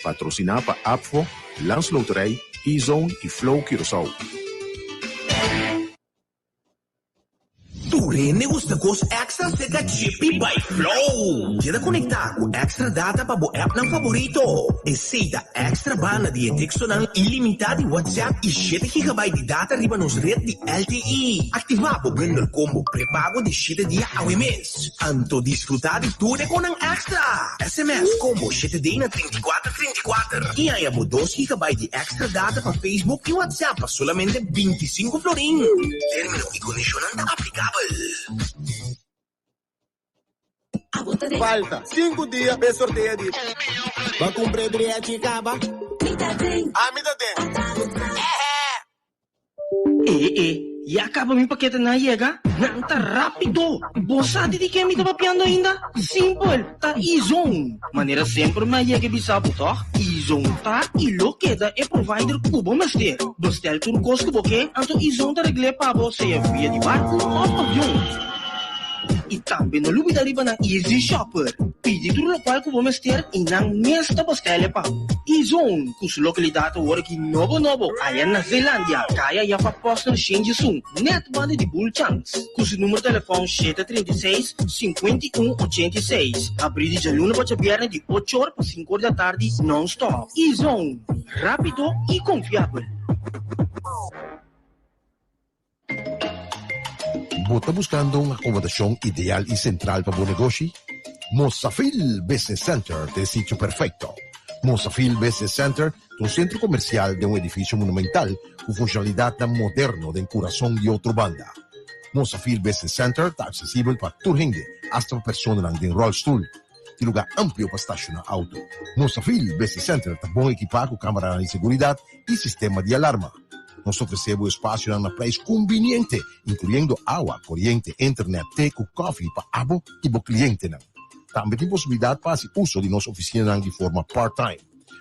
Patrosiná pa ABVO, Landsloterij, E-Zone i Flow Curaçao. Tur hende gusta kos extra serka Chippy by Flow! Keda konektá ku extra data pa bo appnan faborito. Esei ta extra banda di e tekstonan ilimitá di WhatsApp i shete gigabyte di data riba nos ret di LTE. Aktivá bo bundle combo prepago di shete dia awe mes. Anto disfrutá di tur e konan extra! SMS combo shete D na 34 34 i haña bo dos gigabyte di extra data pa Facebook i WhatsApp pa solamente 25 florin. Término i kondishonnan ta aplikabel. Falta sinku dia p'e sorteo di. Bo a kumpra e drechi kaba? Ami ta den. E e, ya kaba mi paketenan a yega? Nan ta rápido! Bo sa di di ken mi ta papiando ainda? Simpel, ta E-Zone! Manera semper mi a yega e bisa bo tòg? E-Zone ta i lo keda e provider ku bo mester. Bestel tur kos ku bo ke, anto E-Zone ta regl'é pa bo sea via di barku òf avion. I tambe no lubida riba nan Easy Shopper. Pidi tur lokual ku bo mester i nan mes ta bustele pa bo. E-Zone, ku su lokalidat awor aki nobo nobo aya na Zeelandia, kaya Jaffa Posner Shenjisun, nèt banda di Bulchans. Ku su numero telefòn 736, 51 86. Habrí di djaluna pa djabièrnè di ocho or pa sinku or di atardi nòn-stòp. E-Zone, rápido i konfiabel. Bo ta buskando un akomodashon ideal i sentral pa bo negoshi? Mosafil Business Center ta e sitio perfekto. Mosafil Business Center ta un sentro komersial den un edifisio monumental ku funshonalidatnan moderno den kurason di Otrobanda. Mosafil Business Center ta aksesibel pa tur hende, asta pa personanan den ròlstul. Tin lugá amplio pa stashoná outo. Mosafil Business Center ta bon ekipá ku kameranan di seguridat i sistema di alarma. Nos ta ofresé bo espasionan na preis kumbiniente, inkluyendo awa, koriente, internet, te ku kòfi pa abo i bo klientenan. Tambe tin posibilidat pa hasi uso di nos ofisinanan di forma part-time.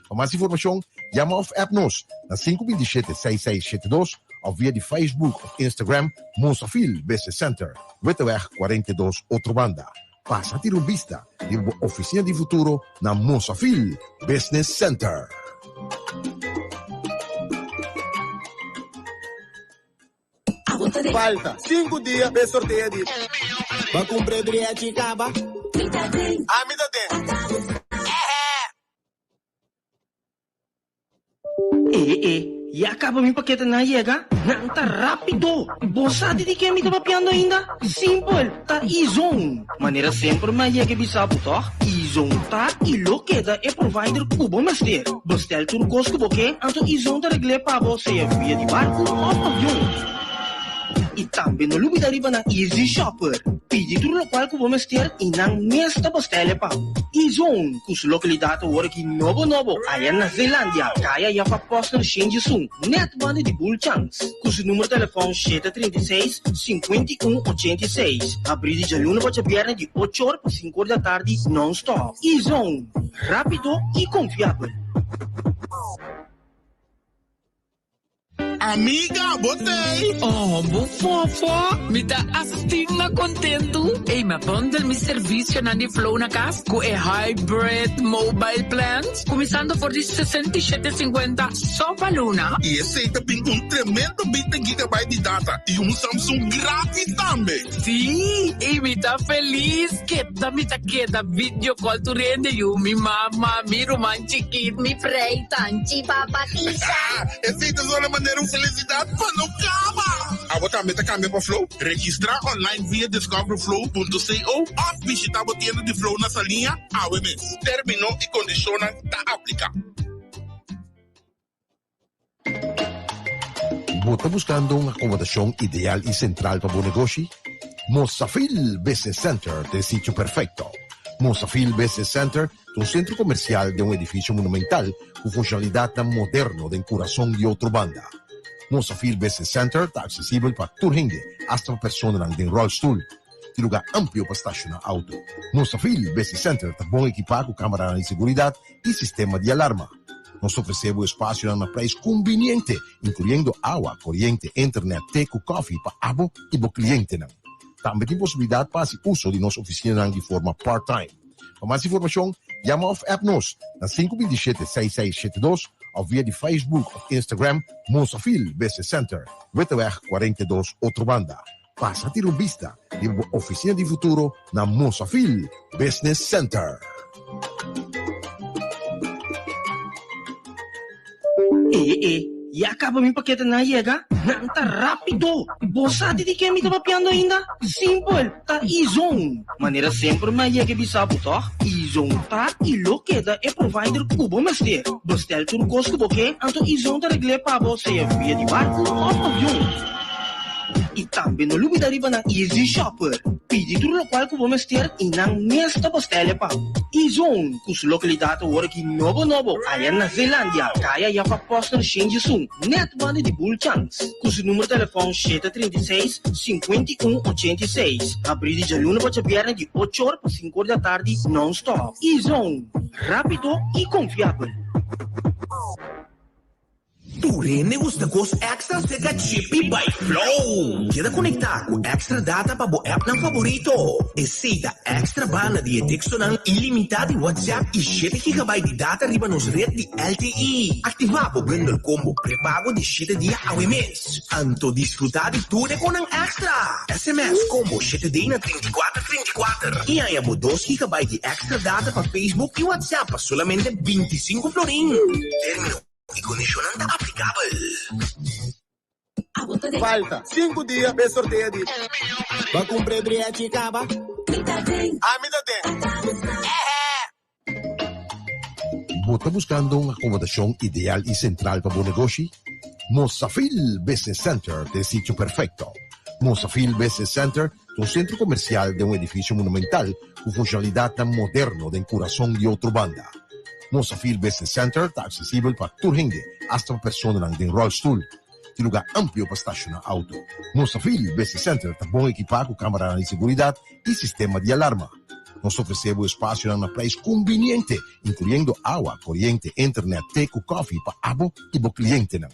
Pa mas informashon, yama òf app nos na 527 6672 òf via di Facebook òf Instagram Mosafil Business Center, Witteweg 42, Otrobanda. Pasa tira un bista riba bo oficina di futuro na Mosafil Business Center. Falta sinku dia p'e sorteo di. Bo a kumpra e drechi kaba? Ami ta den. E e, ya kaba mi paketenan a yega? Nan ta rápido! Bo sa di di ken mi ta papiando ainda? Simpel, ta E-Zone! Manera semper mi a yega e bisa bo tòg? E-Zone ta i lo keda e provider ku bo mester. Bestel tur kos ku bo ke, anto E-Zone ta regl'é pa bo sea via di barku òf avion. I tambe no lubida riba nan Easy Shopper. Pidi tur lokual ku bo mester i nan mes ta bustele pa bo. E-Zone, ku su lokalidat awor aki nobo nobo aya na Zeelandia, kaya Jaffa Posner Shenjisun, nèt banda di Bulchans. Ku su numero telefòn 736, 51 86. Habrí di djaluna pa djabièrnè di ocho or pa sinku or di atardi nòn-stòp. E-Zone, rápido i konfiabel. Amiga, bo t'ey? Oh, bo fofo, mi ta asina kontentu. Ey, mi a bundle mi servisionan di Flow na kas ku e hybrid mobile plans, kuminsando for di 67,50 so pa luna. I esey ta bin ku un tremendo 20 gigabyte di data i un Samsung gratis tambe. Sí, i mi ta felis. Keda mi ta keda video call tur hende, yu, mi mama, mi ruman chikit, mi frei, tanchi, papa, tisa. Esei ta sona manera un felisidat pa no kaba! Abo tambe ta kambia pa Flow? Registrá online via discoverflow.co òf bishitá bo tienda di Flow na Saliña awe mes. Término i kondishonnan ta apliká. Bo ta buskando un akomodashon ideal i sentral pa bo negoshi? Mosafil Business Center ta e sitio perfekto. Mosafil Business Center ta un sentro komersial den un edifisio monumental ku funshonalidatnan moderno den kurason di Otrobanda. Mosafil Business Center ta aksesibel pa tur hende, asta pa personanan den ròlstul. Tin lugá amplio pa stashoná outo. Mosafil Business Center ta bon ekipá ku kameranan di seguridat i sistema di alarma. Nos ta ofresé bo espasionan na preis kumbiniente, inkluyendo awa, koriente, internet, te ku kòfi pa abo i bo klientenan. Tambe tin posibilidat pa hasi uso di nos ofisinanan di forma part-time. Pa mas informashon, Yama òf app nos na 527 6672 òf via di Facebook òf Instagram Mosafil Business Center, Witteweg 42 Otrobanda. Pasa tira un bista riba bo ofisina di futuro na Mosafil Business Center. E e, ya caba mi paketenan a yega? Nan ta rapido! Bo sa di di ken mi ta papiando ainda? Simpel, ta E-Zone! Manera semper mi a yega e bisa bo tòg? E-Zone ta i lo keda e provider ku bo mester. Bestel tur kos ku bo ke, anto E-Zone ta regl'é pa bo sea via di barku òf avion. I tambe no lubida riba nan Easy Shopper. Pidi tur lokual ku bo mester i nan mes ta bostele pa bo. E-Zone, ku su lokalidat awor aki nobo nobo aya na Zeelandia, kaya Jacob Posner Shenjisun, nèt banda di Bulchans. Ku su numero telefòn 736, 51 86. Habrí di djaluna pa djabièrnè di ocho or pa sinku or di atardi nòn-stòp. E-Zone, rápido i konfiabel. Tur hende gusta kos extra serka Chippy by Flow! Keda konektá ku extra data pa bo appnan favorito. Esei ta extra banda di e tekstonan ilimitá di WhatsApp i shete gigabyte di data riba nos ret di LTE. Aktivá bo bundle combo prepago di shete dia awe mes. Anto disfrutá di tur e konan extra! SMS combo shete day na 34 34 i haña bo dos gigabyte di extra data pa Facebook i WhatsApp pa solamente 25 florin. Término. E kondishonnan ta aplikabel. Falta sinku dia pa e sorteo di. Bo a kumpra e drechi kaba? Ami ta den. Bo ta buskando un akomodashon ideal i sentral pa bo negoshi? Mosafil Business Center ta e sitio perfekto. Mosafil Business Center ta un sentro komersial den un edifisio monumental ku funshonalidatnan moderno den kurason di Otrobanda. Mosafil Business Center ta aksesibel pa tur hende, asta pa personanan den ròlstul. Tin lugá amplio pa stashoná outo. Mosafil Business Center ta bon ekipá ku kameranan di seguridat i sistema di alarma. Nos ta ofresé bo espasionan na preis kumbiniente, inkluyendo awa, koriente, internet, te ku kòfi pa abo i bo klientenan.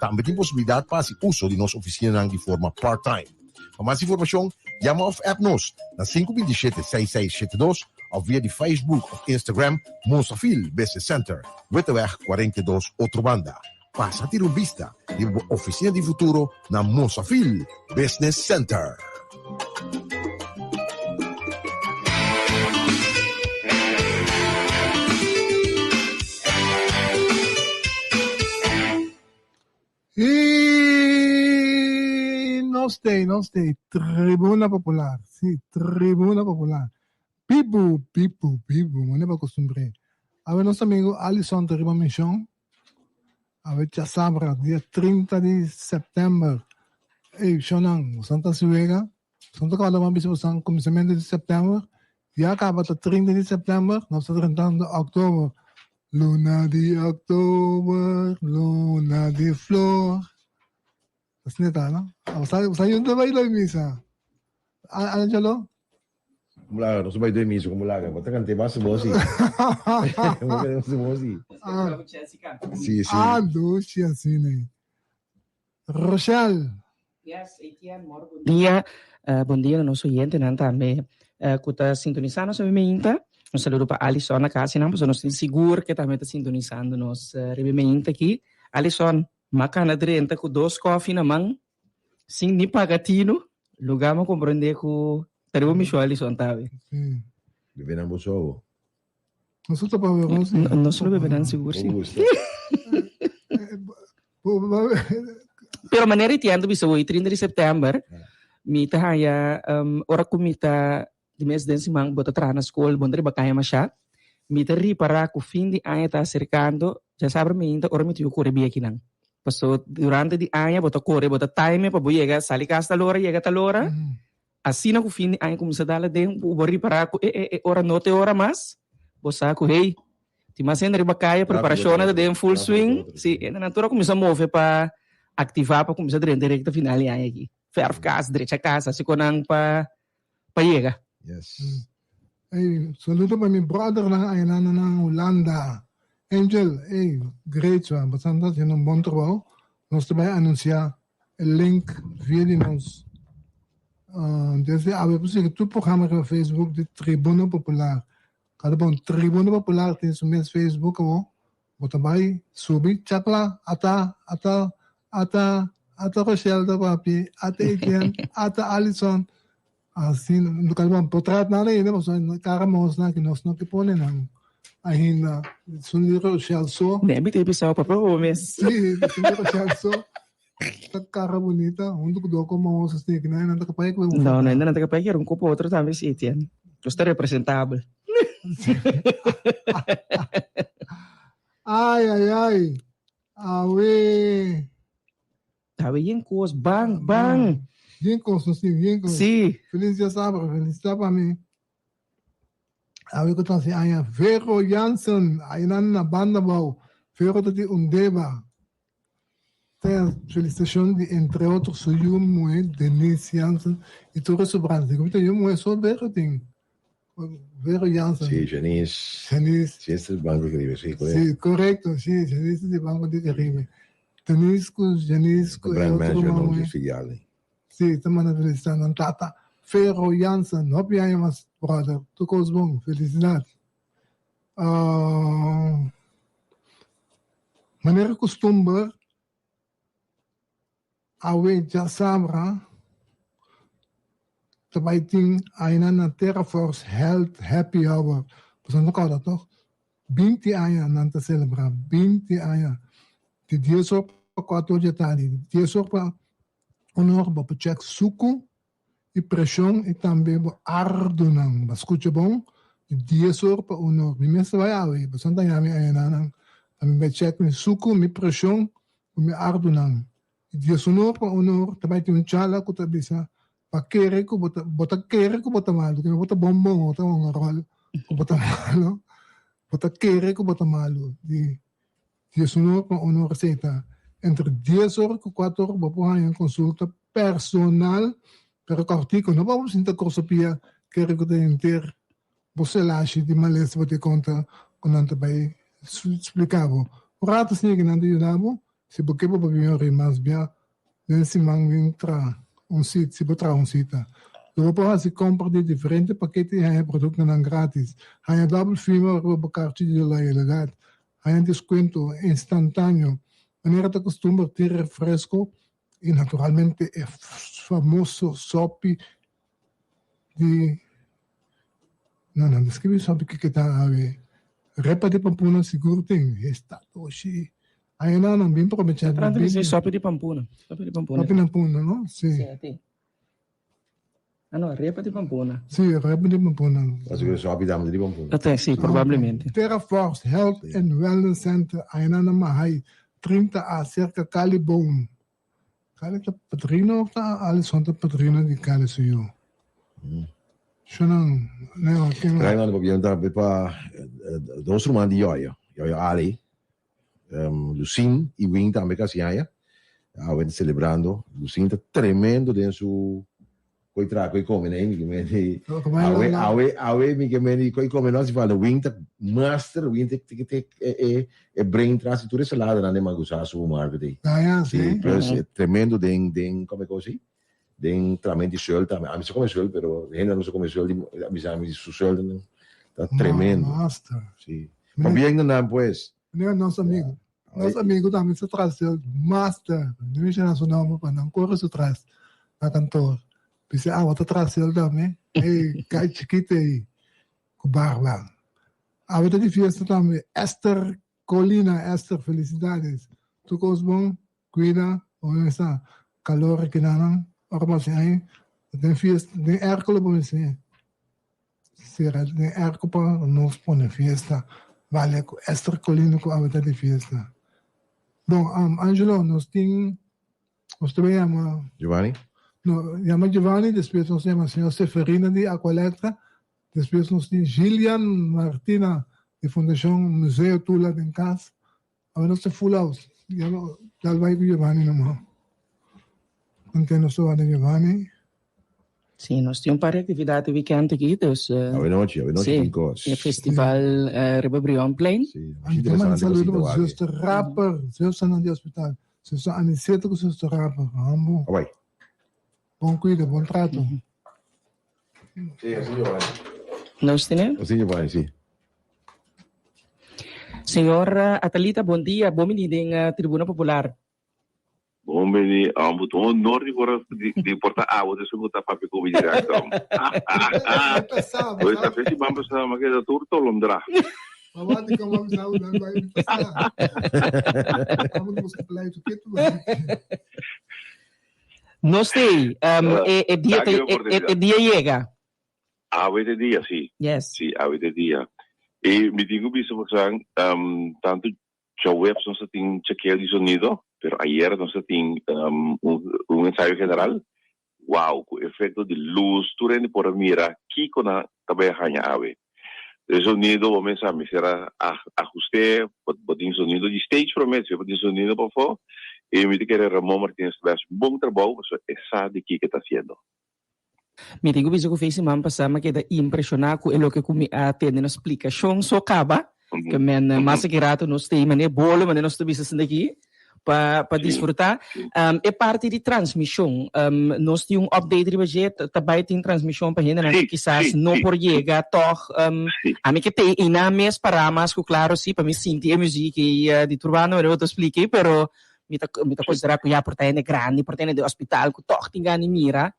Tambe tin posibilidat pa hasi uso di nos ofisinanan di forma part-time. Pa mas informashon, yama òf app nos na 527 6672 òf via di Facebook òf Instagram Mosafil Business Center, Witteweg 42, Otrobanda. Pasa tira un bista riba bo ofisina di futuro na Mosafil Business Center. I nos tei, nos tei, Tribuna Popular, si, Tribuna Popular. Bibu, bibu, bibu, mane bo acostumbr'é. Awe nos amigo Alison ta riba mision. Awe djasabra, dia 30 di september. Ey, shownan, bosan ta siwega. Bosan ta kòrda bo a bisa bosan kuminsamentu di september. Ya kaba ta 30 di september, nos ta drentando oktober. Luna di oktober, luna di flor. Asina ta, no? Bo sa yun ta bai doy misa? Angelo? Como laga, nos bai doy misa, como laga. Bo ta cant'e basta bo si. Bo cant'e basta bo si. Si, si. Ah, dushi asina. Rochelle. Yes, Etienne, mor bon dia. Bon dia na nos oyentenan tambe ku ta sintonisá nos riba meinta. Un saludo pa Alison na kas einan, pasobra nos tin sigur ke tambe ta sintonisando nos riba meinta aki. Alison, m'a kana drenta ku dos kòfi na man, sin ni paga tinu, lugá m'a komprondé ku ta riba mi shò Alison tawe. Bebe nan bo sobo. Nos ta pa bebe sí. Nos lo bebe nan sigur sí. Pero manera Etienne ta bisa hoy, 30 di september, mi ta haya ora ku mi ta di mes den siman bo ta traha na skol, bo no ta riba kaya masha, mi ta ripara ku fin di aña ta aserkando, dja sabra mi ainda ora mi tin ku kore bia akinan. Paso durante di aña bo ta kore, bo ta time pa bo yega, sali kas tal ora, yega tal ora. Asina ku fin di aña kuminsá dal aden, bo ripará ku e e e ora no ta e ora mas. Bo sa ku hey, tin mas hende riba kaya, preparashonnan ta den full swing. Sí, hendenan tur a kuminsá move pa aktivá pa kuminsá drenta e rekta final di aña aki. Fèrf kas, drecha kas, hasi konan pa pa yega. Yes. Ey, saludo pa mi brothernan aynan na Hulanda. Angel, ey, great so, bo ta haciendo un bon trabou. Nos ta bay anuncia E link via di nos desde awe por sigui tur programa riba Facebook di Tribuna Popular. Kada bon Tribuna Popular tin su mes Facebook awor. Bo ta bai subi chakla ata ata ata ata Rochelle ta papia ata Etienne ata Alison asina no kada bon potret nan ainda pasobra kara mos nan aki nos no ke pone nan ainda esun di Rochelle so. Ne mi ta bisa papia bo mes. Si esun di Rochelle so ta kara bunita hunto ku doko mos asina ki nan ta kapay ku No no nan ta kapay kere un kopo otro tambe si Etienne nos ta representabel. Ai, ai, ai. Awe. Awe yen kos, bang, bang. Yen kos, no si, yen kos. Si. Feliz dia sabra, feliz dia pa mi. Awe ku ta si aña Vero Jansen, ainan na banda bou. Vero ta di Undeba. Ta felicitacion di entre otro su yu muhe Denise Jansen y tur e sobrante. Como ta yu muhe so Vero tin? Vero Jansen. Si, Janice. Janice. Si, es di Banco di Caribe, si, correcto. Si, correcto, si, Janice di Banco di Caribe. Denise cu Janice cu e otro ruman muhe. Si, ta manda felicita nan tata Vero Jansen. Hopi aña mas, brother. Tur cos bon. Felicidad. Manera kustumber awe djasabra ta bai tin aina na Terraforce Health Happy Hour. Boso no kòrda tòg? Binti aña nan ta selebrá, binti aña. Di dies or pa kuater or dje tardi, di dies or pa un or bo por chèk suku i preshon i tambe bo ardunan. Bo a skucha bon? Di dies or pa un or. Mi mes ta bai awe, boso ta yami ayenanan pa mi bai chèk mi suku, mi preshon ku mi ardunan. Di dies un or pa un or ta bai tin un charla ku ta bisa pa kere ku bo ta bo ta kere ku bo ta malu, ku bo ta bon bon, bo ta hunga ròl ku bo ta malu, bo ta kere ku bo ta malu. Di Dies un or pa un or esei ta entre dies or ku kuater or bo por haña un konsulta personal pero kòrtiku no pa bo sinta krosa pia kere ku ta henter bo selashi di malesa bo ta konta ku nan ta bai splika bo. Un ratu asina ke nan ta yuda bo si bo ke bo por bin ori mas bia den siman bin traha un sita si bo traha un sita. Lo bo por hasi kompra di diferente pakete i haña produktonan gratis. Haña dòbel firma riba bo karchi di loyalidat. Haña deskuento instantáneo, manera ta kustumber tin refresko i naturalmente e famoso sopi di no nan ta skibi sopi kiko ta awe repa di pampuna sigur tin esta doshi aña nan nan bin probechá Trata di si sopi di pampuna sopi di pampuna sopi di pampuna no si. Ah no, repa di pampuna. Sí, repa di pampuna. Así que sopi dame di pampuna. Ate, sí, probablemente. Terra Force Health and Wellness Center, aina na Mahay, 30 A, cerca Cali Boom. Cali ta padrino of ta Alison ta padrino di Cali suyo? Shonan, neo, ken? Rai manda papia tambe pa dos ruman di Yoyo, Yoyo Ali, Lucin y Win tambe casi aña. Awe ta celebrando. Lucin ta tremendo den su coy traha coy come nee mi ke meni. Awe awe awe mi ke meni coy come no haci falta. Win ta master Win ta ta e e brain tras di tur e saladanan den Mangusa supermarket ey. Si plus e tremendo den den come cos ey den tramento di suel tambe. Ami sa come suel pero hende no sa come suel di a bisa mi su suel ta tremendo. Si. Pabien na nan pues. Meneer nos amigo. Nos amigo tambe sa tras del master. No menciona su nomber pa nan corre su tras na kantoor. Dice, ah, wat tras del tambe. Hey, guy chiquito ey, cu barba. Awe ta di fiesta tambe. Esther Colina, Esther, felicidades. Tur cos bon, cuida, bo sa calor aki nan, ora bo haci aña, den fiesta, den airco lo bo mester. Sera den airco pa nos pone fiesta. Bale cu Esther Colina cu awe ta di fiesta. Bon, um, Angelo, nos tin, nos ta bay yama. Giovanni? No, yama Giovanni, despues nos yama señor Seferina di Aqualectra, despues nos tin Gillian Martina di Fundacion Museo Tula den cas. Awe nos ta full house. Yama, dal bay cu Giovanni nomás. Contento nos ta wak Giovanni. Sí, nos tin un par di actividad e weekend aki, dus. Awe nochi, awe nochi tin kos. E festival riba Brionplein. Sí, masha interesante Manda saludo pa zuster Rapper, zusternan di hospital. Zuster Aniceta ku zuster Rapper, hambo. Awai. Bon cuido, bon trato. Sí, así Giovanni. Nos tene? Así Giovanni, sí. Señor Atalita, bon dia, bon bini den Tribuna Popular. Bon bini, amo ta un honor di por di por ta abo di esun ku ta papia ku mi directo. Oye, ta fe siman pasá mi a keda tur tolondrá. Nos t'ei, e dia ta e dia yega. Awe t'e dia, si. Yes. Si, awe t'e dia. I mi tin ku bisa boso, tantu Djaweps nos a tin chekeo di sonido, pero ayera nos a tin un ensayo general. Wow, ku efekto di lus, tur hende por a mira kiko nan ta bai a haña awe. E sonido bo mester a mester a ahust'é, bo tin sonido di stage promé, despues bo tin sonido pafó, i mi ta kere Ramon Martinez ta bai hasi un bon trabou pasobra e sa di kiko e ta hasiendo. Mi tin ku bisa ku fe siman pasá mi a keda impreshoná ku e loke ku mi a tende na splikashon so kaba. Ke men mas aki rato nos ta manera bolo manera nos ta bisa esaki aki pa pa disfrutá. E parti di transmishon nos tin un update riba dje ta bai tin transmishon pa hendenan ku kisas no por yega tòg. Ami ke te einan mes pará mas ku klaro si pa mi sinti e muzik ei di tur banda manera bo ta splika ei pero Mi ta mi ta considera cu ya por ta hende grandi, por ta hende den hospital cu toch tin gana di mira.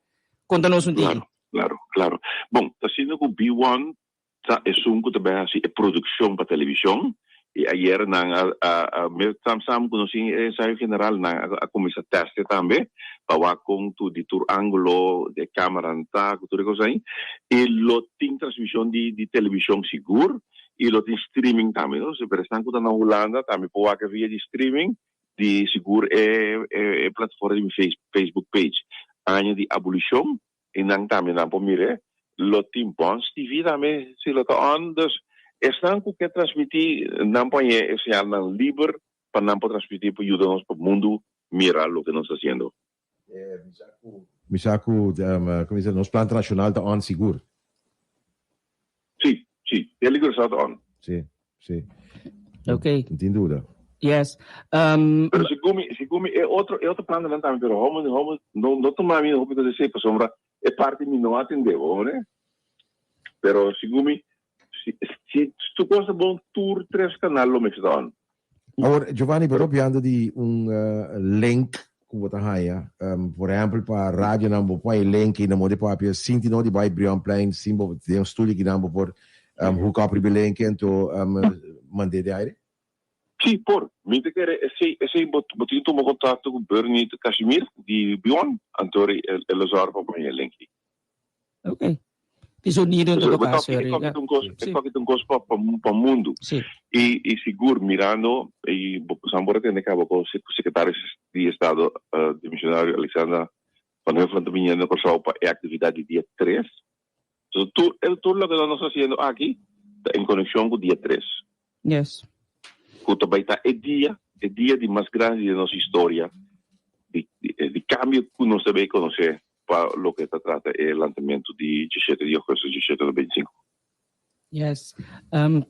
Conta nos un tiki. Claro, claro, claro. Bon, ta asina cu B-One ta esun cu ta bay haci e produccion pa television y ayer nan a a a me sam sam cu nos tin e ensayo general nan a a cuminsa teste tambe pa wak con tur di tur angulo e cameranan ta cu tur e cos ahi y lo tin transmision di di television sigur Y lo tin streaming tambe no, pero esnan cu ta na Hulanda tambe por wak via di streaming di sigur e e plataforma di mi Facebook page Aña di Abolicion y nan tambe nan por mir'e. Lo tin Bons TV tambe si lo ta on, dus esnan cu ke transmiti nan por haña e señalnan liber pa nan por transmiti por yuda nos pa mundu mira loke nos ta haciendo. Mi sa cu, como dice, nos planta nacional ta on sigur. Sí, sí. Tele Curaçao ta on. Sí, sí. Ok. No tin duda. Yes. Pero segun mi, segun mi e otro, e otro plantanan tambe, pero homo, homo, no, no tuma mi hopi cos esey, pasobra e parti mi no atende, bo hoor. Pero segun mi, si, si tur cos ta bon, tur tres canal lo mester ta on. Awor, Giovanni, bo ta papiando di un link ku bo ta haña. Por ehèmpel, pa radionan bo pon e link i nan bo di papia sin tin no di bai Brionplein, sin bo den un studio kinan bo por hook up riba e link anto mand'é den aire? Sí, por. Mi ta kere esei, esei bo bo tin tuma kontakto ku Bernie Casimir di Bion, anto e lo zòrg pa pon e link ei. Ok. Di sonido en todo caso. E toki ta un cos, e toki ta un cos pa pa mundo. Sí. Y y sigur mirando y san por a tende caba cu secretario di estado dimisionario Alexandra van Huffelen ta biniendo na Corsou pa e actividad di dia tres. So tur tur loke nos ta haciendo aki ta en conexion cu dia tres. Yes. Cu ta bay ta e dia, e dia di mas grandi den nos historia di di cambio cu nos ta bay conoce pa loke ta trata e lantamentu di diesshete di augustus diesshete ta bintisinko. Yes. Um,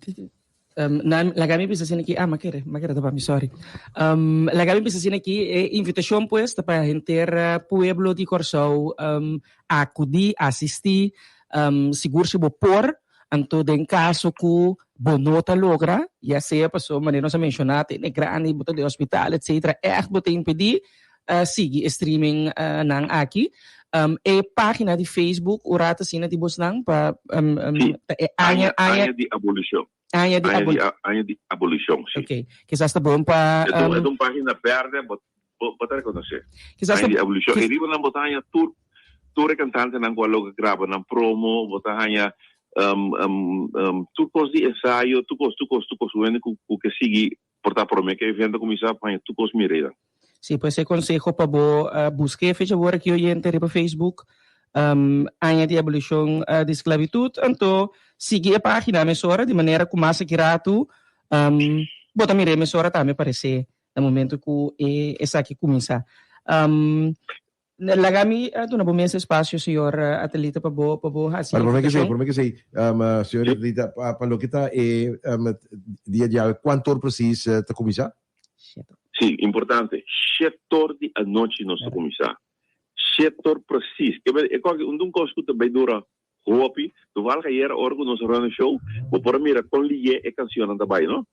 um, na, laga mi bisa asina aki, ah, ma kere, ma kere ta pa mi, sorry. Um, laga mi bisa asina aki, e invitacion pues ta pa henter eh, pueblo di Kòrsou um, akudí, asistí, um, sigur si bo por, anto den kaso ku bo no ta logra, ya sea pasobra manera nos a menshoná, ta hende grandi, bo ta den hospital, etcetera, ègt bo ta impedí, sigui e streaming nan aki. E pagina di Facebook un rato asina di bosnan pa Sí, ta e aña aña aña di abolishon. Aña di Aña di aña di abolishon, sí. Ok, kisas ta bon pa E ta e ta un pagina berde, bo bo ta rekonosé. Kisas Aña di abolishon. E riba nan bo ta haña tur tur e kantantenan ku a logra graba nan promo, bo ta haña tur kos di ensayo, tur kos tur kos tur kos. Un hende ku ku ke sigui Por ta prome ke evento kuminsá pa haña tur kos mira einan. Sí, pues e konseho pa bo buska e fecha wor aki oyente riba Facebook, Aña di Abolishon di Sklabitut, anto sigui e página mesora di manera ku mas aki ratu bo ta mira e mesora tambe paresé na momento ku e esaki kuminsá. Laga mi duna bo mes espacio, señor Atelita, pa bo pa bo haci Pero prome que invitacion. sei, prome que sei, um, señor Atelita, pa, pa loke ta e um, dia di awe, cuanto or precies eh, ta cuminsa? Sí, importante. Shetor di anochi nos ta cuminsa. Shetor precies. Ke e koki un dun kos ku ta bai dura. Hopi. Toevallig ayera ora ku nos a run e show, bo por a mira kon lié e kansionnan ta bai, no?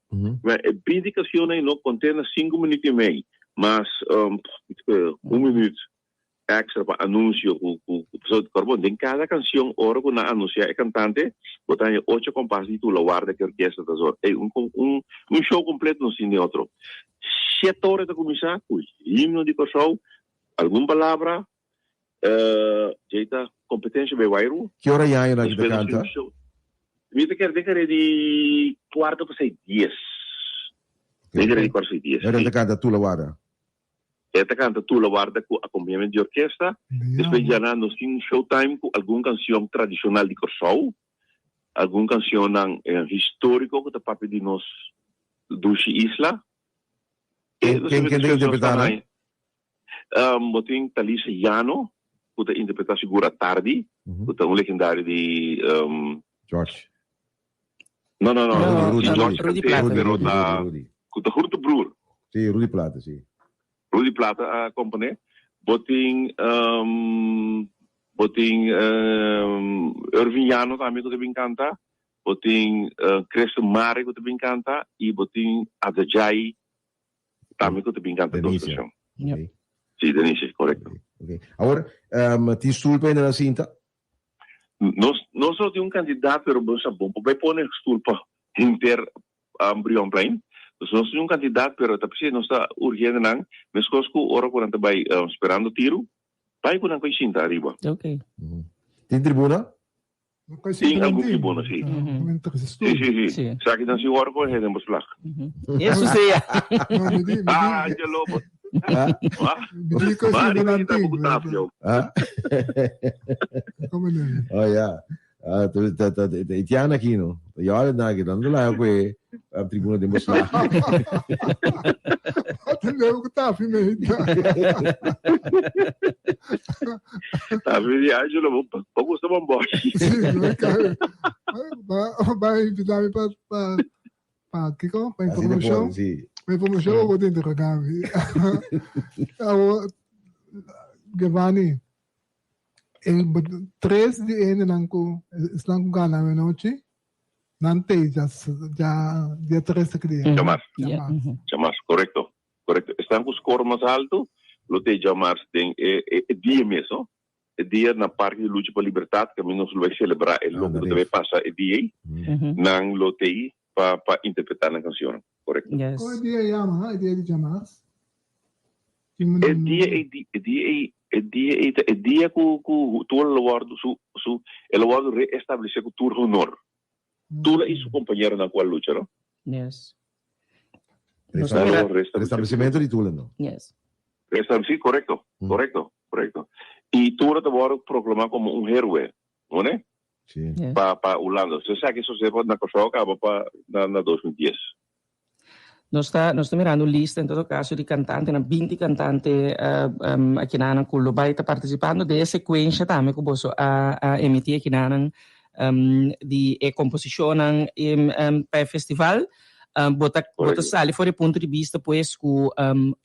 Ma e binti kansionnan ei no konté na sinku minüt i mei, mas un minüt èkstra pa anunsio ku ku pasobra kòrda bon, den kada kansion ora ku nan anunsiá e kantante, bo ta haña ocho kompas di Tula Warda ku e orkesta ta zona. Ei un un un show kompleto nos tin den otro. Shete ora e ta kuminsá ku himno di Kòrsou, algun palabra, Djei ta competencia bay wairu. Ki ora yaña nan ki ta canta? Mi ta kere den kere di cuarto pa sei dies. Den kere di cuarto sei dies. Ora ta canta Tula Warda? E ta canta Tula Warda cu acompañamento di orkesta. Despues djanan nos tin showtime cu algun cancion tradicional di Corsou. Algun cancionnan historico cu ta papia di nos dushi isla. Ken ken ta interpreta nan? Bo tin Talisa Llano ku ta interpretá Sigura Tardi, ku ta un legendario di. George. No, no, no. Rudy, Rudy, George Rudy kant'é, Plata. pero Rudy, ta Rudy, Rudy. ku ta Groente Broer. Sí, Rudy Plata, sí. Rudy Plata a komponé. Bo tin bo tin Irving Llano tambe ku ta bin kanta. Bo tin Christo Mare ku ta bin kanta i bo tin Adajai Tambe ku ta bin kanta dos Denisia. kanshon. Ok. Sí, Denisia, korekto. Ok. Awor, um, tin stoel pa hende na sinta? Nos, nos no tin un kantidat, pero bo sa bon por bai pone stoel pa henter um, Brionplein. Dus nos tin un kantidat, pero ta p'esei nos ta urgi hendenan, meskos ku ora ku nan ta bai um, sperando tiru, bai ku nan ku e sinta ariba. Ok. Tin tribuna? Tin algun tribuna, sí. Sí, sí, sí. Sí. Esaki nan si wòrdu kohe den beslag. Eso sea. Ah, Angelo. Ah, Mari, mi ta buku tafio. Ah. Oh ja. Ah, tu ta ta ta Itiana aqui no. Ja, na ki dan la ku e tribuna den beslag. Atendeu ku tafi me. Tafi di Angelo, bo bo gusta bomboshi. Sí, va va invitarme pa pa pa kiko pa informashon. Sí. Pa informashon bo tin interrogami. Awo Giovanni, e tres di hendenan ku esnan ku gana anochi Nan tei dja dja dia tres ta kria. Djamars. Djamars. Djamars, korekto. Korekto. Esnan ku skor mas altu lo tei djamars den e e dia mes, no? E dia na Parke di Lucha pa Libertat kaminda nos lo bai selebrá e loke ku ta bai pasa e dia ei, nan lo tei pa pa interpretá nan kanshonnan. Korekto. Yes. Kon e dia yama, e dia di djamars? Tin E dia ei di e dia ei e dia ei ta e dia ku ku Tula lo wòrdu su su e lo wòrdu reestablesé ku tur honor. Tula i su kompañeronan ku a lucha, no? Yes. Nos ta mira. Restablesimentu di Tula, no? Yes. Restablesí, korekto, korekto, korekto. I Tula ta wòrdu proklamá komo un héroe, no ne? Sí. Yes. Pa pa Hulanda. So esaki sosé pa na Kòrsou kaba pa na na 2010. Nos ta nos ta mirando un lista en todo caso di cantantenan, binti cantante akinanan cu lo bay ta participando den e secuencia tambe cu boso a a emiti akinanan di e composicionnan pa e festival. Bo ta bo ta sali for di punto di bista pues cu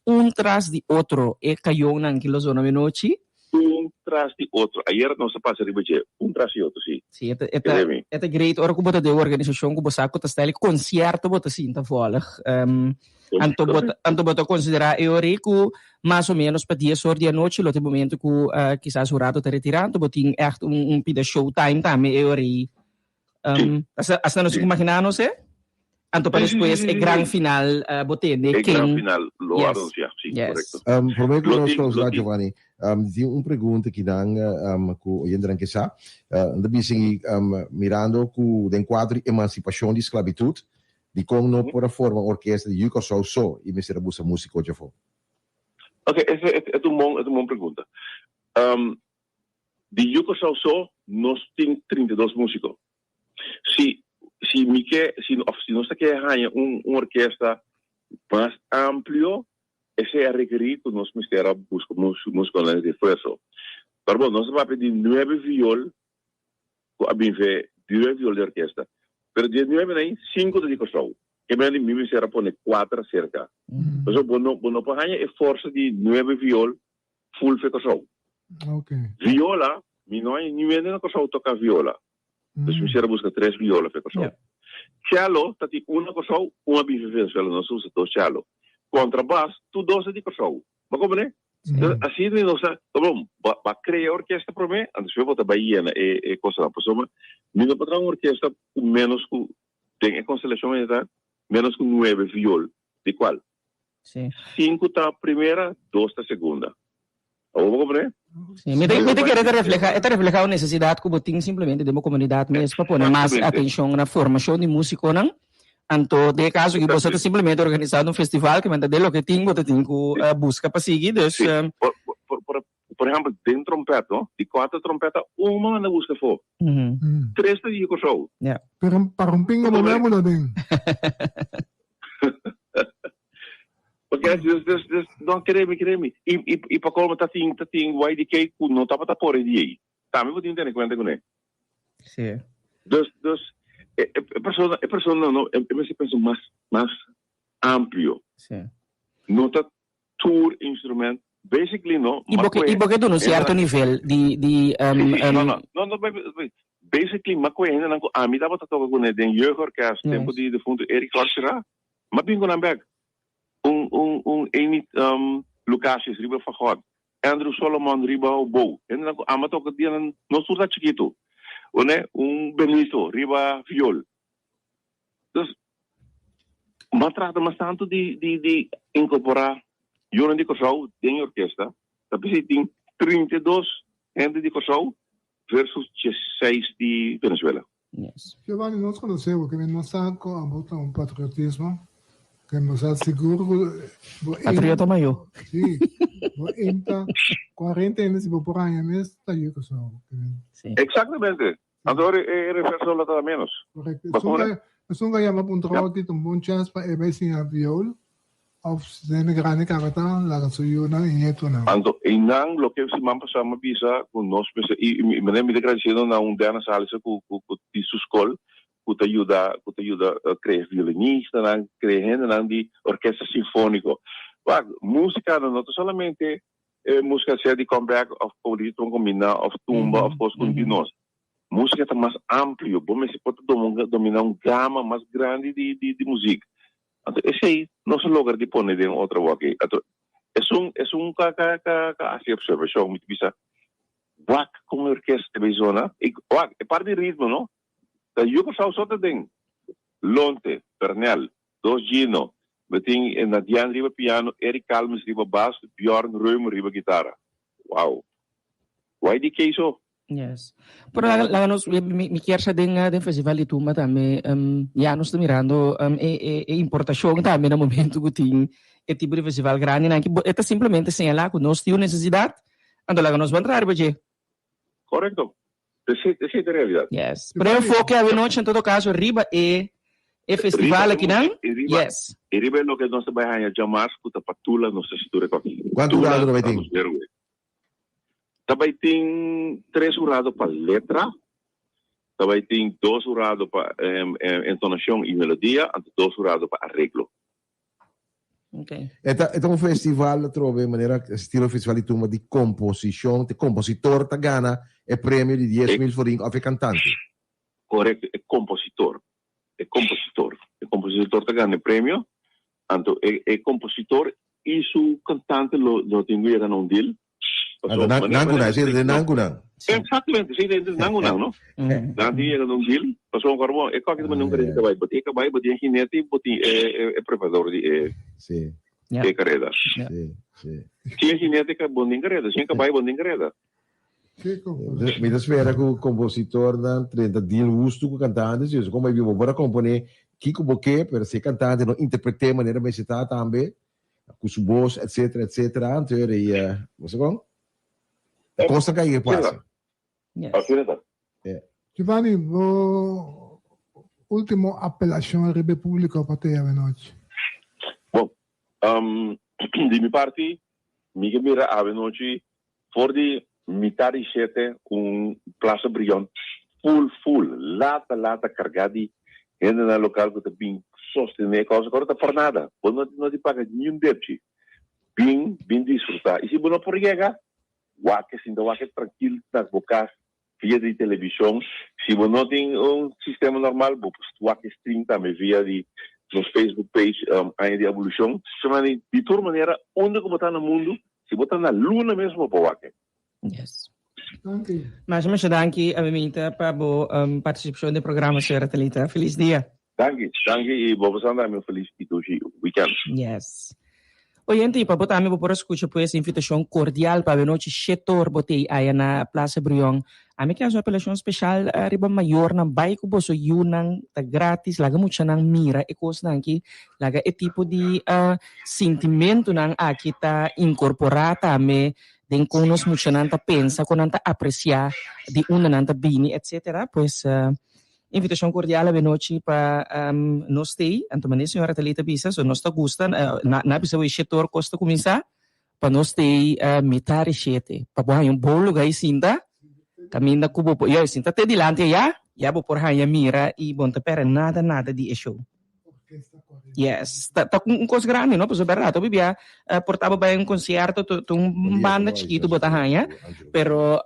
un tras di otro e cayonnan ki lo zona menochi. Un tras di otro. Ayer nos a pasa riba dje. Un tras di otro, sí. Sí, e ta, e ta, e ta great ora ku bo ta den un organisashon ku bo sa ku ta stèl konsierto bo ta sinta vòlg. Anto bo ta, anto bo ta konsiderá e ora ei ku mas o ménos pa dies or di anochi lo ta e momento ku kisas un rato ta retirá, anto bo tin ègt un un pida show time tambe e ora ei. Asina nos tin ku imaginá nos e. Anto pa despues e gran final bo tende E gran ken. final lo Yes. anuncia, si, Yes. korekto. Prome ku Lo nos tin, lo clausura tin. Giovanni, tin un pregunta ki nan ku oyentenan ke sa. Nan ta bisa i mirando ku den kuadro di emansipashon di sklabitut, dikon no por a forma un orkesta di Yu Kòrsou so i mester a buska músiko djafó? Oke, ese e ta un bon, e ta un bon pregunta. Di Yu Kòrsou so nos tin 32 músiko. Si si mi ke si of si nos ta ke haña un un orkesta mas amplio esei a rekerí ku nos mester a buska músikonan di refuerso. Pero bon nos a papia di nuebe viol ku a bin fe nuebe viol di orkesta. Pero di e nuebe nan sinku ta di Kòrsou. Ke mende mi mester a pone kuater aserka. Pasobra bo no bo no por haña e forsa di nuebe viol full fe Kòrsou. Okay. Viola. Mi no hay niun hende na Kòrsou toka viola. Dus mi ser a buska tres viola pa e Kòrsou. Cello ta tin un na Kòrsou, un a bin for Venezuela, nos a usa dos cello. Contrabas, tur dos ta di Kòrsou. Bo a komprende? Dus asina nos a, ta bon, bo a krea orkesta promé, anto despues bo ta bai yena e e kosanan. Pasobra mi no por traha un orkesta ku ménos ku, den e konstelashon ei ta, ménos ku nuebe viol, di kual sinku ta primera, dos ta segunda. Awor bo comprende? Sí, mi ta, mi ta kere ta refleha, e ta refleha un necesidad ku bo tin simplemente den bo komunidat mes pa pone mas atenshon na formashon di musikonan. Anto den e kaso aki boso ta simplemente organisando un festival ke men ta den loke tin bo ta tin ku buska pa sigui. Dus. Sí, por, por, por, por ehempel den trompet no, di kuater trompet ta un bo manda buska afó. Tres ta di Kòrsou. Ja. Pero pa rompinga bo memo lo den. Porque dus, dus, dus, no, keremi, keremi. I, i, i pa colmo ta tin, ta tin YDK ku no tabata por e dia ei. Tambe bo tin tene kuenta kuné. Sí. Dus, dus, e, e, e persona, e persona no, e, e mester pensa mas, mas amplio. Sí. No ta tur instrument, basically no. I bo ke, i bo ke duna un cierto nivel di, di, um, Sí, sí, um, no, no, no, no, basically, ma ku e hendenan ku ami tabata toka kuné den jeugdorkest, tempu di defunto Eric Horstera, m'a bin ku nan bek. Un, un, un Amy, um, Lucasius riba fagot, Andrew Solomon riba oboe, hendenan ku ami a toka dia nan nos tur ta chikitu. One, un Benito riba viol. Dus, m'a trata mas tantu di, di, di inkorporá yunan di Kòrsou den e orkesta. Ta p'esei tin 32 hende di Kòrsou versus diesseis di Venezuela. Yes. Giovanni, nos conoce bo, kende nos sa cu abo ta un patriotismo, ke nos sa sigur cu bo aim. Patriota mayo. Si, bo aim ta 40 hende si bo por haña mes ta yu Curaçao. Si. Exactamente. Anto ora e reverso lo ta menos. Correcto. Esun ka yama pa un trabao ki ta un bon chance pa e bai siña viool Of hende grandi kaba ta laga su yunan i nietunan. Anto einan loke siman pasá mi a bisa ku nos mester i mi manera mi ta gradisiendo na un Dennis Allison ku ku ku tin su skol ku ta yuda ku ta yuda krea violinistanan krea hendenan di orkesta sinfóniko. Wak músika no ta solamente e músika sea di comeback òf komo kombiná òf tumba òf kos ku di nos. Músika ta mas amplio, bo mester por ta dominá un gama mas grandi di di di muzik. Anto esei nos a logra di pone den otro wak. Anto esun esun ka ka ka ka hasi observashon, mi ta bisa wak kon e orkesta ta bay zona i wak e parti di ritmo no ta yu Kòrsou so ta den Lonte, Pernell, Dos Gino, mi tin Nadian riba piano, Eric Calmes riba bas, Bjorn Römer riba gitara. Wow! YDK so. Yes. Pero laga, laga nos, mi, mi kier sa den, den Festival di Tumba tambe, um, ya nos ta mirando um, e, e, e importacion tambe na momento cu tin e tipo di festival grandi nan. E ta simplemente señala cu nos tin un necesidad, anto laga nos ban traha riba dje. Correcto. Esey, esey ta realidad. Yes. Pero e enfoke avenochi en todo caso riba e, e festival Riba e akinan. muzik, i riba, Yes. i riba e loke nos ta bai haña djamars cu ta pa Tula nos ta situra koki. Cuanto Tula hurado ta bai ta tin? nos héroe. Ta bai tin tres hurado pa letra, ta bai tin dos hurado pa entonacion y melodia, anto dos hurado pa areglo. Okay. E ta, e ta un festival atrobe manera estilo festival di tumba di composicion, te compositor ta gana e premio di 10.000 florin of e cantante. Correcto, e compositor, e compositor, e compositor ta gana e premio, Anto e e compositor y su cantante lo lo tin cu yega na un deal. Anto nan nan cu nan, esey ta nan cu nan. Exactamente, esey ta nan cu nan, no? Nan tin yega na un deal, pasobra cu bon, e coki ta manda un careda di cabay, bo tin e cabay, bo tin e jinete y bo tin e e preparador di e e careda. Sin e jinete bo no tin careda, sin e cabay bo no tin careda. Mi ta spera ku kompositornan trenta deal hustu ku kantante, si como bo por a kompone kiko bo ke, pero si e kantante no interpret'é manera mester ta tambe, ku su bos etcetera etcetera, anto e rei bo sa kon? E kosnan ka yega pasa. Asina ta. Giovanni, bo ultimo apelashon riba e publiko pa te avenochi. Bon, di mi parti, mi ke mira avenochi For di mitar di shete un Plaza Brion full full, lata lata carga di hendenan local cu ta bin sostene e causa cu ora ta por nada. Bo no no di paga niun depchi. Bin, bin disfruta. Y si bo no por yega, wak e sinta wak e trankil na bo cas. via di televishon. Si bo no tin un sistema normal, bo por wak e stream tambe via di nos Facebook page Aña di Abolushon. Di tur manera, unda ku bo ta na mundu, si bo ta na luna mes bo por wak e. Yes. Danki. Masha masha danki Aminta pa bo partisipashon den programa señora Thalita. Felis dia. Danki, danki y bo por sanda mi un felis y dushi weekend. Yes. Oyente y pa bo tambe bo por a scucha pues invitacion cordial pa awenochi shetor bo tei aya na Plaza Brion. Ami ke haci un apelacion special riba mayornan bay cu boso yunan ta gratis laga muchanan mira e cosnan aki laga e tipo di sintimentonan aki ta incorpora tambe den kon nos muchanan ta pensa, kon nan ta apresiá di unda nan ta bini, etcetera. Pues, invitashon kordial awenochi pa nos stay. Anto manera señora Thalita bisa, so nos ta gusta, na na bisa wei shetor kos ta kuminsá, pa nos stay mitar di shete, pa bo haña un bon lugá i sinta, kaminda ku bo por, ya, sinta te dilanti ayá, ya bo por haña mira i bo no ta pèrdè nada nada di e show. Yes, ta ta un cos grandi no, pasobra berdad hopi bia por ta bo bai un concierto ta ta un banda chikitu bo ta haña, pero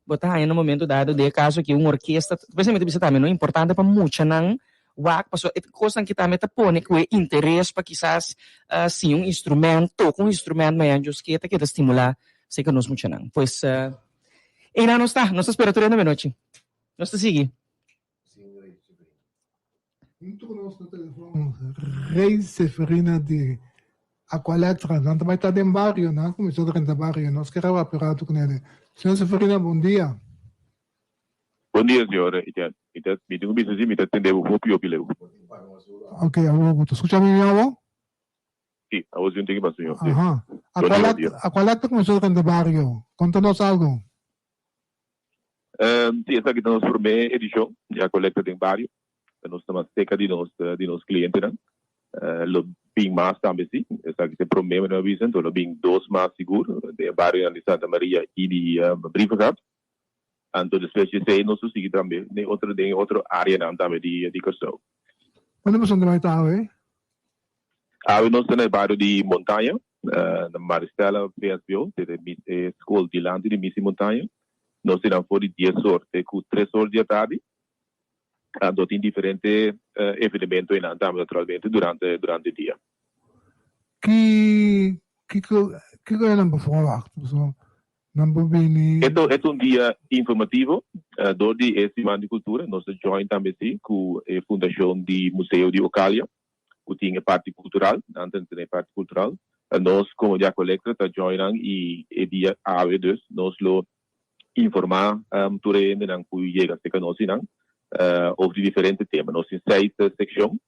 bo ta haña na momento dado den e caso aki un orkesta, por eso mi ta bisa tambe no importante pa muchanan wak pasobra e cosnan aki tambe ta pone cu e interes pa kisas siña un instrument, toca un instrument mañana Dios ke ta keda stimula cerca nos muchanan. Pues eynan nos ta, nos ta spera tur hende menochi. Nos ta sigui. Hunto ku nos na telefon Rey Seferina di Aqualectra. Nan ta bai ta den bario, nan a kuminsá drenta bario. Nos kere wak un ratu ku nele. Señor Seferina, bon dia. Bon dia, señor Etienne. Mi ta, mi tin ku bisa si mi ta tende bo hopi hopi leu. Ok, awor bo ta skucha mi mi awor? Si, awor si un tiki mas, señor. Si. Aha. Bon dia, bon dia. Aqualectra kuminsá drenta bario. Konta nos algo. Sí, esaki ta nos promé edishon di Aqualectra den bario. Nos ta mas serka di nos di nos klientenan. Lo bin mas tambe sí. Esaki ta e promé manera mi a bisa, enton lo bin dos mas sigur den e barionan di Santa Maria i di Brievengat. Anto despues di esei nos lo sigui tambe den otro den e otro areanan tambe di di Kòrsou. Unda boso ta bai ta awe? Awe nos ta na e bario di Montaña, na Maristella VSBO, te e skol dilanti di Misi Montaña. Nos tin nan for di dies or te ku tres or di atardi. Anto tin diferente evenemento einan tambe naturalmente durante durante dia. Ki kiko kiko e nan por verwacht? Pasobra Nan por bini. E ta un dia informativo dor di e Siman di Kultura. Nos ta join tambe si ku e fundashon di Museo di Ocalia ku tin e parti kultural. Nan ta tene e parti kultural. Nos komo di Aqualectra ta join nan i e dia awe dus nos lo informa tur e hendenan ku yega serka nos i nan over di diferente tema. Nos tin seis sekshon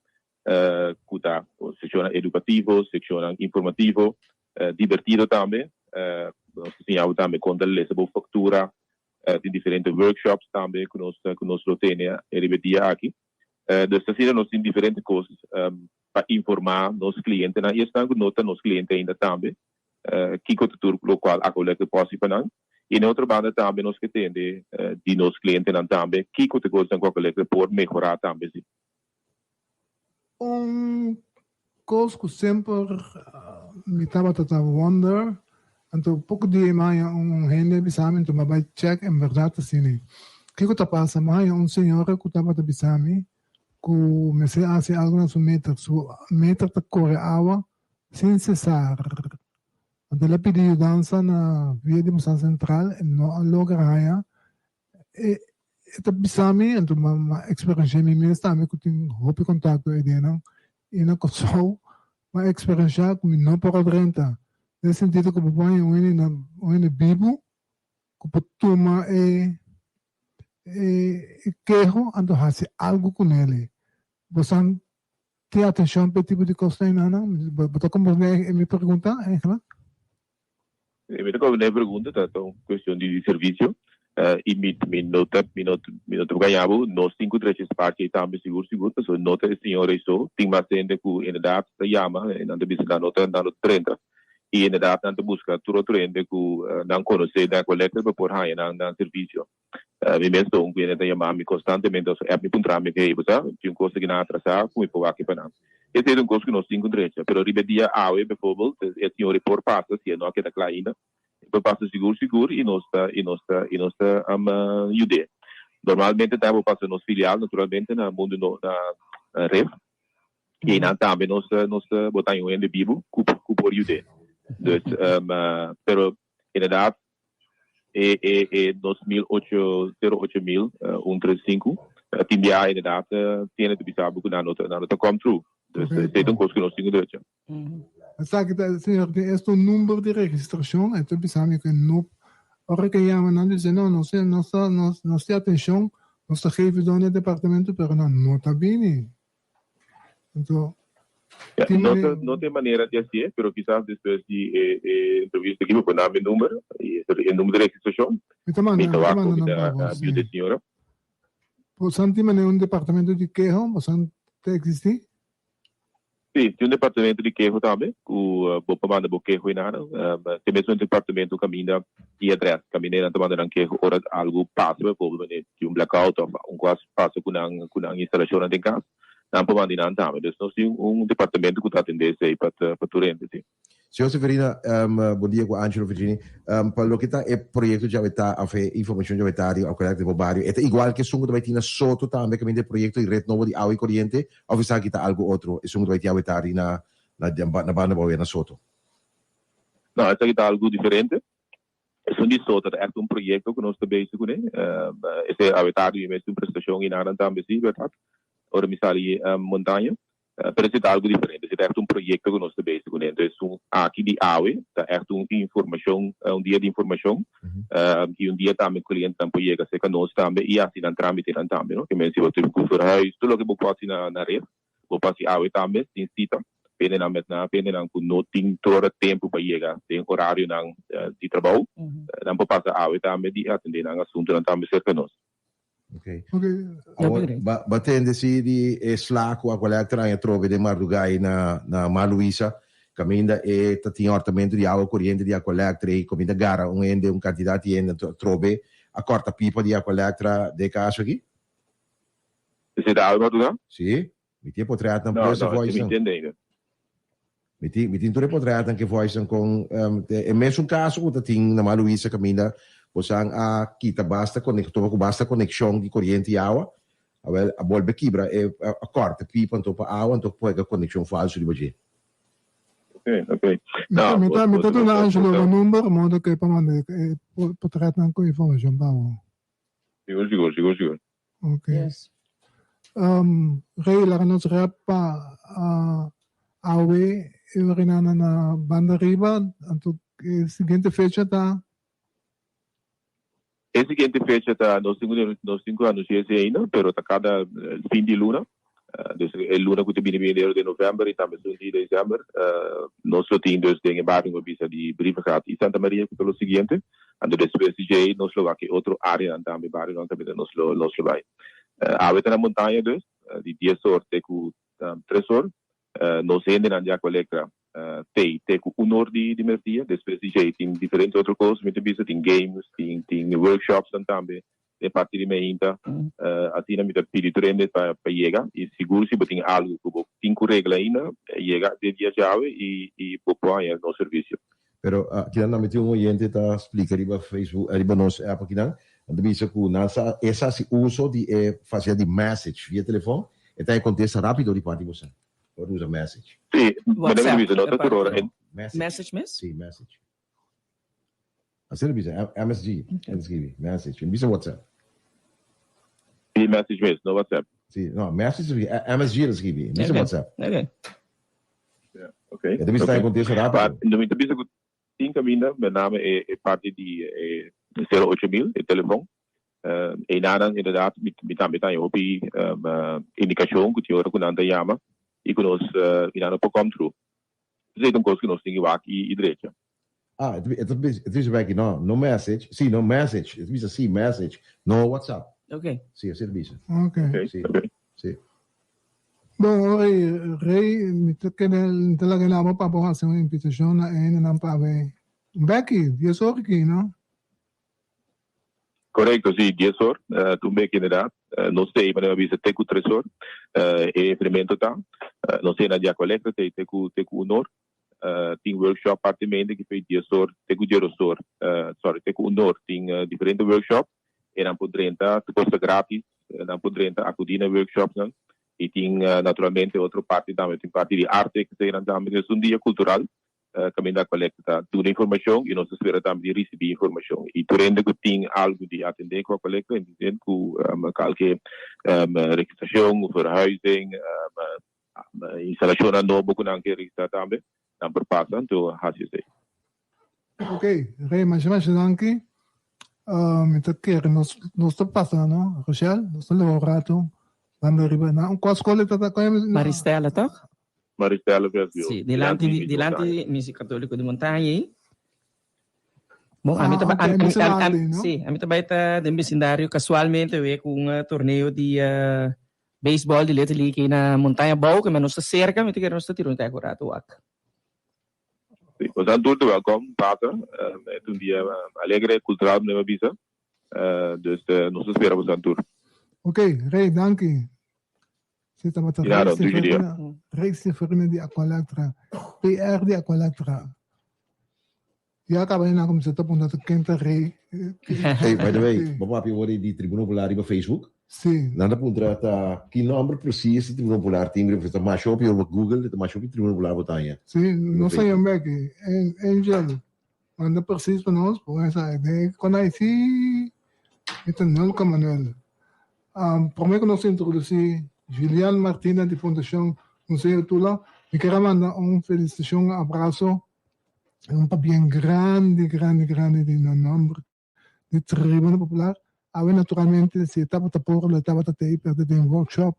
ku ta sekshonnan edukativo, sekshonnan informativo, Divertido tambe. Nos ta siña bo tambe kon ta lesa bo faktura. Tin diferente workshops tambe ku nos ku nos lo tene riba e dia aki. Dus asina nos tin diferente kos pa informá nos klientenan i esnan ku no ta nos kliente ainda tambe kiko ta tur lokual Aqualectra por hasi pa nan. I na otro banda tambe nos ke tende di nos klientenan tambe kiko ta kosnan ku Aqualectra por mehorá tambe si. Un kos ku semper mi tabata ta wonder, anto poko dia mi haña un hende a bisa mi, anto mi a bai chèk en bèrdat ta asina. Kiko ta pasa? Mi haña un señora ku tabata bisa mi ku mester hasi algu na su meter, su meter ta kore awa sin sesar. Anto el a pidi yudansa na via di Musan Sentral, e no a logra haña. E e ta bisa mi, anto mi a eksperenshá mi mes tambe ku tin hopi kontakto e denan i na Kòrsou mi a eksperenshá ku mi no por a drenta den sentido ku bo por haña un hende na un hende bibu ku por tuma e e keho anto hasi algu ku nele. Bo san tin atenshon pa e tipo di kosnan einan? Bo ta komprendé mi pregunta eigenlijk? Mi ta komprendé e pregunta, ta ta un kuestion di servisio i mi mi no ta mi no mi no ta gaña bo, nos tin ku drecha es parti ei tambe sigur sigur pasobra no ta e señor ei so, tin mas hende ku inderdat ta yama i nan ta bisa nan no ta nan no ta drenta i inderdat nan ta buska tur otro hende ku nan konosé den Aqualectra pa por haña nan nan servisio. Mi mes ta un ku hende ta yama mi konstantemente òf app mi puntra mi, hey bo sa tin un kos aki nan atrasá ku mi por wak pa nan. Esei ta un kos ku nos tin ku drecha, pero riba e dia awe bijvoorbeeld e señor ei por pasa si e no a keda kla ainda. E por pasa sigur sigur i nos ta i nos ta i nos ta yud'é. Normalmente ta bo pasa nos filial naturalmente na Mundu no na Rif i einan tambe nos nos bo ta haña un hende bibu ku ku por yud'é. Dus pero inderdaad e e e 2008 08000 135 tin biaha inderdaad tiene ta bisa bo ku nan no ta nan no ta come through. Dus esei ta un kos ku nos tin ku drecha. Esaki ta, señor, tin esto un number di registracion, e ta bisa mi cu no, ora cu e yama nan dice no, nos nos ta nos nos tin atencion, nos ta geef don e departamento, pero nan no ta bini. Anto, Ja, tin no mane ta no tin manera di hacié, pero kisas despues di e e entrevista aki bo por dame number y e number di registracion, Mi ta manda, mi ta mi ta wak manda con mi nan ta pa bo, biu sí. de señora. Bosan tin manera un departamento di keho, bosan ta existi? Sí, tin un departamento di keho tambe ku bo por manda bo keho einan. Te mes un departamento kaminda i adrès kaminda einan ta manda nan keho ora algu pasa, bijvoorbeeld wanneer tin un blackout òf un kos pasa ku nan ku nan instalashonnan den kas, nan por manda einan tambe. Dus nos tin un departamento ku ta atendé esei pa pa tur hende, sí. Señor Severina, bon dia ku Angelo Virginie. Pa loke ta e proyekto djawe ta òf e informashon djawe ta riba Aqualectra di bo bario, e ta igual ku esun ku ta bai tin na Soto tambe kaminda e proyekto di ret nobo di awa i koriente òf esaki ta algu otro, esun ku ta bai tin awe tardi na na banda bou ya na Soto? No, esaki ta algu diferente. Esun di Soto ta ègt un proyekto ku nos ta bezig kuné. Esei awe tardi mi mes tin un presentashon i nan tambe si, bèrdat? Ora mi sali Montaña. Pero esei ta algu diferente, esei ta ègt un proyekto ku nos ta bezig kuné. Entonces esun aki di awe ta ègt un informashon, un dia di informashon i un dia tambe klientenan por yega serka nos tambe i hasi nan trámitenan tambe, no. Ke men si bo tin ku verhuis, tur loke bo por hasi na red, bo por hasi awe tambe sin sita. Pendenan mes nan, pendenan ku no tin tur ora tempu pa yega den orarionan di trabou, nan por pasa awe tambe di atendé nan asuntunan tambe serka nos. Ok. Awor, ba, ba tende si di e sla ku Aqualectra aña trobe den Mardugai na, na Mar Luisa, kaminda e ta tin hortamento di awa koriente di Aqualectra i kaminda gara un hende, un kantidat di hende anto trobe a kòrta pipa di Aqualectra den e kaso aki? Esei ta awe Marduga? Si. Mi tin e potretnan No, plus e no, esei mi voicenan. tende ainda. Mi tin, mi tin tur e potretnan ku e voicenan kon e mesun kaso ku ta tin na Mar Luisa kaminda bosan a kita basta konek topa ku basta konekshon di koriente i awa, awel a bolbe kibra e a kòrta e pipa anto pa awa anto pega konekshon falsu riba dje. Ok, ok. Mi ta, mi ta, mi ta duna Angelo bo number modo ku e por manda e potretnan ku informashon pa bo. Sigur, sigur, sigur, sigur. Ok. Yes. Um, Rey, laga nos rap pa uh, awe e orinana na banda riba, anto e siguiente fecha ta E siguiente fecha ta, nos tin ku nos tin ku anuncia esei ainda, pero ta kada fin di luna. Dus e luna ku ta bini binidero den november i tambe esun di december, nos lo tin dus den e bario ku a bisa di Brievengat i Santa Maria ku ta lo siguiente. Anto despues di djei nos lo wak e otro areanan tambe, barionan kaminda nos lo nos lo bai. Awe ta na montaña dus, di dies or te ku tres or. Nos hendenan di Aqualectra tei te ku un or di di merdia. Despues di djei tin diferente otro kos, mi ta bisa, tin games, tin tin workshopsnan tambe den parti di meinta. Asina mi ta pidi tur hende pa pa yega i sigur si bo tin algu ku bo tin ku regla ainda, yega den dia djawe i i bo por haña nos servisio. Pero kinan tambe tin un oyente ta splika riba Facebook, riba nos app akinan, nan ta bisa ku nan sa e sa hasi uso di e facilidad di message via telefon, e ta e kontesta rapido di parti boso. Por usa message. Sí, manera mi ta bisa no ta tur ora. Message. Message mes? Sí, message. Asina bisa, MSG, e ta skibi, message. Mi bisa WhatsApp. Sí, message mes, no WhatsApp. Sí, no, message, MSG e ta skibi, mi bisa WhatsApp. Ok. Ja, ok. E ta bisa ta e contesta rapido. Maar mi ta bisa cu tin caminda, met name e, e parti di e 08000, e telefon. Uh, einanan inderdaad, mi, mi tambe ta hopi um, uh, indicacion cu tin ora cu nan ta yama y cu nos uh, y nan no por come through. Esey ta un cos cu nos tin ki wak y, y drecha. Ah, e ta, e ta bisa, e ta bisa bek no, no message, si, no message, e ta bisa si, message, no WhatsApp. Ok. Si, así e ta bisa. Ok. Ok, Si, ok. si. Bon, ora ei, Rey, mi ta kere, mi ta laga nabo pa bo hasi un invitashon na e hendenan pa bay beki, dies or aki, no? Korekto, si, dies or, ta un beki inderdaad. Nos ta ei, manera mi a bisa, te ku tres or e evenemento ta. Nos ta ei na Diacolecta, ta ei te ku, te ku un or. Tin workshop partemente ki fei dies or te ku diedos or, sorry, te ku un or. Tin diferente workshop e nan por drenta, ta kosta gratis, nan por drenta akudí na e workshopnan. I tin naturalmente otro parti tambe, tin parti di arte ku eseinan tambe. Dus un dia kultural kaminda Aqualectra ta duna informashon i nos ta spera tambe di risibí informashon. I tur hende ku tin algu di atendé ku Aqualectra, en die zin ku kalke registrashon, verhuizing, Instalashonnan nobo ku nan ke registrá tambe, nan por pasa anto hasi esei. Ok, Rey, masha masha danki. Mi ta kere nos nos ta pasa no, Rochelle? Nos ta leba un rato banda riba na un kua skol e ta ta kua Maristella toch? Maristella VSBO. Si, dilanti di dilanti di Misi Katoliko di Montaña ei. Bon, ami ta Ah, ok, ami misa ami grandi, ami no? si, ami ta bai ta den bisindario kasualmente we ku un torneo di Baseball di Little League ei na Montaña Bou, ke nos ta serka, mi ta kere nos ta tira un tèk un ratu wak. Sí, boso tur ta welkom, pasa. E ta un dia alegre, kultural, mi a bisa. Dus nos ta spera boso tur. Ok, Rey, danki. Si tabata Di nada, Rey dushi dia. Seferina, Rey Seferina di Aqualectra, PR di Aqualectra. Ya caba nan a cuminsa ta puntra ta ken ta rey. Hey, by the way, bo papia wor di Tribuna Popular riba Facebook? Si. Nan ta puntra ta ki nomber precies di Tribuna Popular tin riba Facebook. Ta masha hopi riba Google, ta masha hopi Tribuna Popular bo ta haña. Si, nos a yama aki. Angel, manda precies pa nos, bo mesa den e konai si mi ta Nulka Manuel. Prome ku nos introdusi Julian Martina di Fundashon Museo Tula, mi kier a manda un felisitashon, un abraso Un pabien grandi, grandi, grandi di nan nomber di Tribuna Popular. Awe naturalmente si e tabata por lo e tabata tei perde den workshop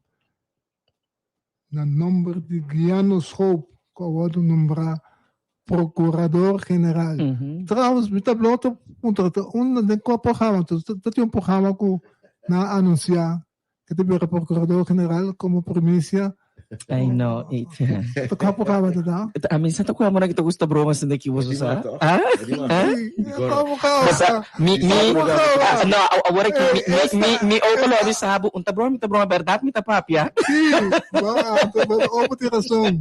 na nomber di Guiano Schoop cu a wordo nombra Procurador General. Trouwens mi ta blou puntra ta unda den cua programa ta tin un programa cu nan a anuncia Ke ta bira procurador general como primicia. Ay no, Etienne. Ta kwa programa ta da? A mi sa ta kwa mora ki ta gusta broma sin de ki boso sa. Ah? Ah? Basta, mi, mi, no, awor aki, mi, mi, mi, mi opa lo avisa bo, un ta broma, mi ta broma, berdad mi ta papia. Sí, bo, bo, opa tin razon.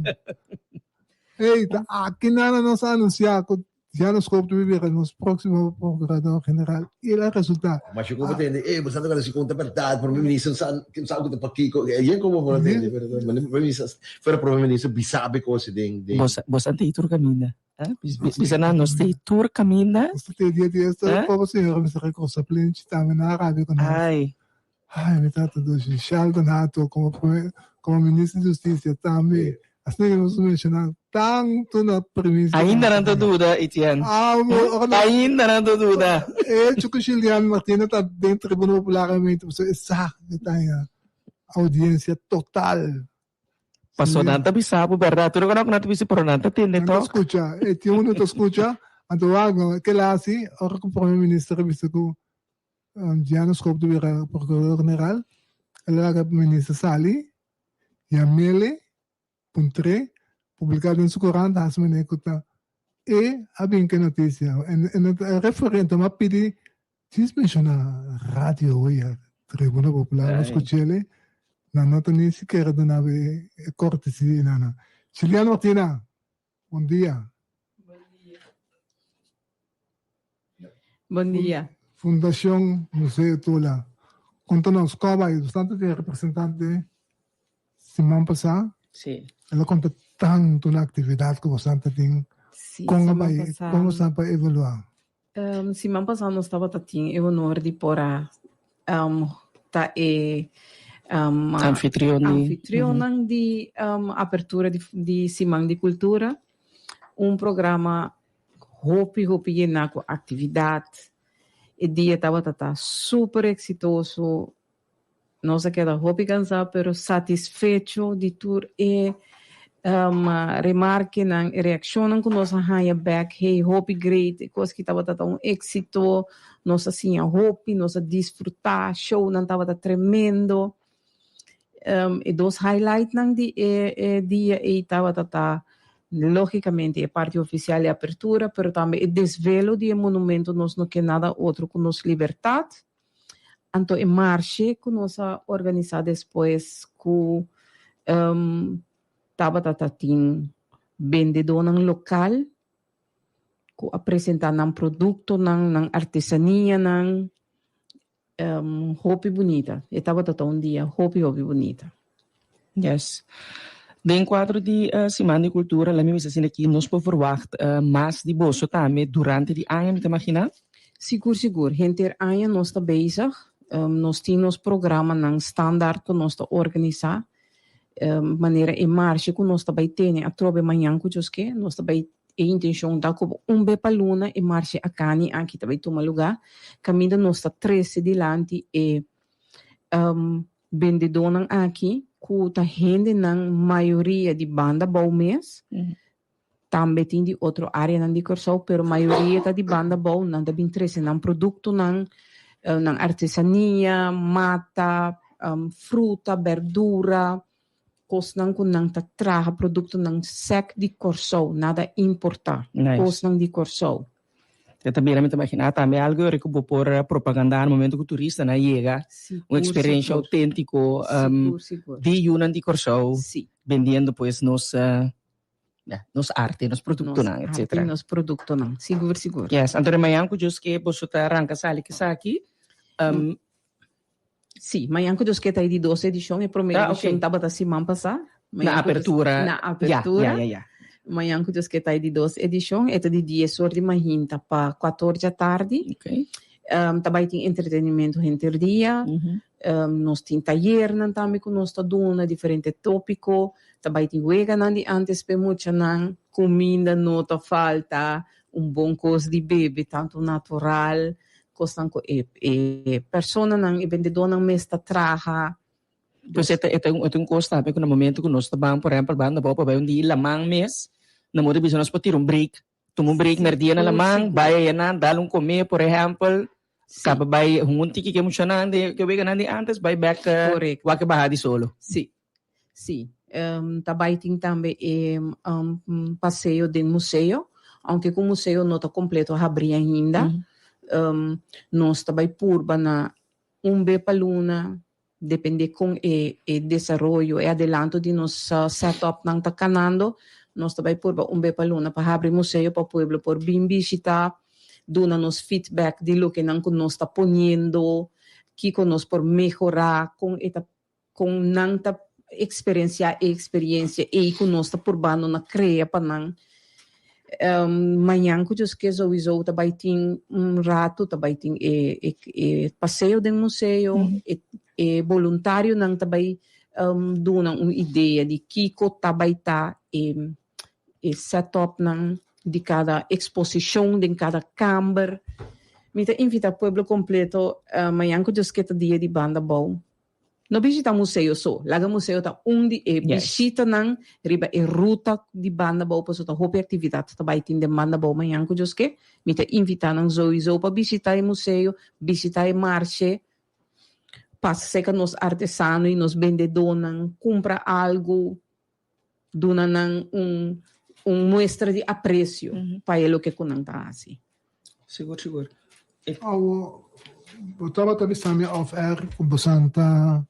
Hey, ta aki nana nos a anuncia cu Ya nos hoop ta bira nos próximo procurador general y el a resulta. Mas yo como tende, eh, bo sa si conta berdad, prome minister sa, ken sa ku ta pakiko, eh, yen como bo tende, pero prome minister, fuera prome minister bisabe cos den, den. Bo sa, bo sa tei tur caminda, eh? Bisa nan nos tei tur caminda. Nos ta tei dia di esta, pobre señora mester a crusa plenchi tambe nan a rabia cu nos. Ay. Ay, mi tata dushi. Sheldon Hato como prome, como minister di Husticia tambe. Asina que nos menciona tanto na premisa. Ainda nan ta duda, Etienne. Ah, bo, Ainda nan ta duda. E hecho cu Julian Martina ta den Tribuna Popular realmente, pasobra e sa cu ta haña audiencia total. Paso nan ta bisa bo berdad. Tur loke nan ta bisa, pero nan ta tende Nan ta tok. scucha. E tin uno ta scucha, anto wak no, kila hasi ora cu prome minister a bisa cu Gianno Schop ta bira Procurador General, el a laga minister sali, yam'ele, puntr'é, publiká den su korant, hasi manera ku ta e a bin ku e notisia. En en e referente a pidi djis menshoná Radio Hoya, Tribuna Popular, no skuch'ele, nan no ta ni sikiera duna bo e kortesia einan. Julian Martina, bon dia. Bon dia. Fundacion Museo Tula. Conta nos, con a bay? Bastante tin representante siman pasa. Sí. El a conta tanto na actividad cu bastante tin. Sí, Con a siman bay? pasa. Con boso pa evalua? Siman pasa nos tabata tin e honor di por a ta e Anfitrion di. anfitrionnan di apertura di Siman di Cultura. Un programa Hopi hopi yená ku aktividat. E dia tabata ta super eksitoso. Nos a keda hopi kansá pero satisfecho di tur e remarkenan, e reakshonnan ku nos a haña bèk. Hey, hopi great, e kos ki tabata ta un éksito. Nos a siña hopi, nos a disfrutá, shownan tabata tremendo. E dos highlightnan di e dia ei tabata ta lógicamente e parti oficial e apertura, pero tambe e desvelo di e monumento Nos No Ke Nada Otro Ku Nos Libertat. Anto e marshe ku nos a organisá despues ku tabata ta tin. Bendedónan lokal ku a presentá nan produktonan, nan artesanianan. Hopi bunita. E tabata ta un dia hopi hopi bunita. Yes. Den kuadro di Siman di Kultura, laat mi bisa asina aki, nos por verwacht mas di boso tambe durante di aña, mi ta imaginá? Sigur, sigur. Henter aña nos ta bezig. Nos tin nos programanan standaard ku nos ta organisá. Manera e marshe ku nos ta bai tene atrobe mañan ku Dios ke, nos ta bai E intencion ta cu un be pa luna e marcha akani aki ta bay tuma lugar, caminda nos ta trece dilanti e bendedonan aki cu ta hendenan mayoria di banda bou mes, tambe tin di otro areanan di Corsou, pero mayoria ta di banda bou, nan ta bin trece nan productonan, nan artesania, mata, fruta, berdura. Kosnan ku nan ta traha produktonan sèk di Kòrsou, nada importá, kosnan di Kòrsou. E ta bira mi ta imaginá tambe algu yori ku bo por propagandá na momento ku turistanan yega, un eksperensha outéntiko di yunan di Kòrsou bendiendo pues nos nos arte, nos produktonan, etcétera. Nos arte, nos produktonan, sigur sigur. Yes, anto den mañan ku Dios ke boso ta ranka sali kisaki. Sí, mañan ku Dios ke ta e di dos edishon, e promé edishon tabata siman pasá. Na apertura. Na apertura. Ya, ya, ya. Mañan ku Dios ke ta e di dos edishon, e ta di dies or di mainta pa kuator djatardi. Ta bai tin entretenimento henter dia. Nos tin tayernan tambe ku nos ta duna, diferente tópiko. Ta bai tin weganan di ántes pa e muchanan. Kuminda no ta falta, un bon kos di bebe, tantu natural. Kosnan ku e e personanan, e bendedónan mes ta traha. Pues e ta e ta un e ta un kos tambe ku na momento ku nos ta ban por ehèmpel banda abou pa bai un di laman mes, na modo di bisa nos por tira un break, tuma un break merdia na laman, bai ayanan dal un kome por ehèmpel, kaba bai hunga un tiki ku e muchanan di ke weganan di ántes bai bèk wak e baha di solo. Sí, Sí, ta bai tin tambe e paseo den museo, aunke ku museo no ta kompleto habrí ainda, nos ta bai purba na un be pa luna, depende kon e e desaroyo, e adelanto di nos setup-nan ta kanando, nos ta bai purba un be pa luna pa habri museo pa pueblo por bin bishita, duna nos feedback di lokenan ku nos ta poniendo, kiko nos por mehorá, kon e ta Kon nan ta eksperensiá e eksperiencia ei ku nos ta purbando na krea pa nan? Mañan ku Dios ke souiso ta bai tin un ratu, ta bai tin e e paseo den museo, e e boluntarionan ta bai duna un idea di kiko ta bai ta e e setupnan di kada eksposishon den kada kamber. Mi ta invitá pueblo kompleto mañan ku Dios ke ta dia di banda bou. No bishita museo so, laga museo ta un di e bishitanan riba e ruta di Banda Bou pasobra ta hopi aktividat ta bai tin den Banda Bou mañan ku Dios ke. Mi ta invitá nan souiso pa bishita e museo, bishita e marshe, pasa serka nos artesano i nos bendedónan, kumpra algu, duna nan un un muestra di apresio pa e loke ku nan ta hasi. Sigur sigur. Awo bo tabata bisa mi off air ku bosan ta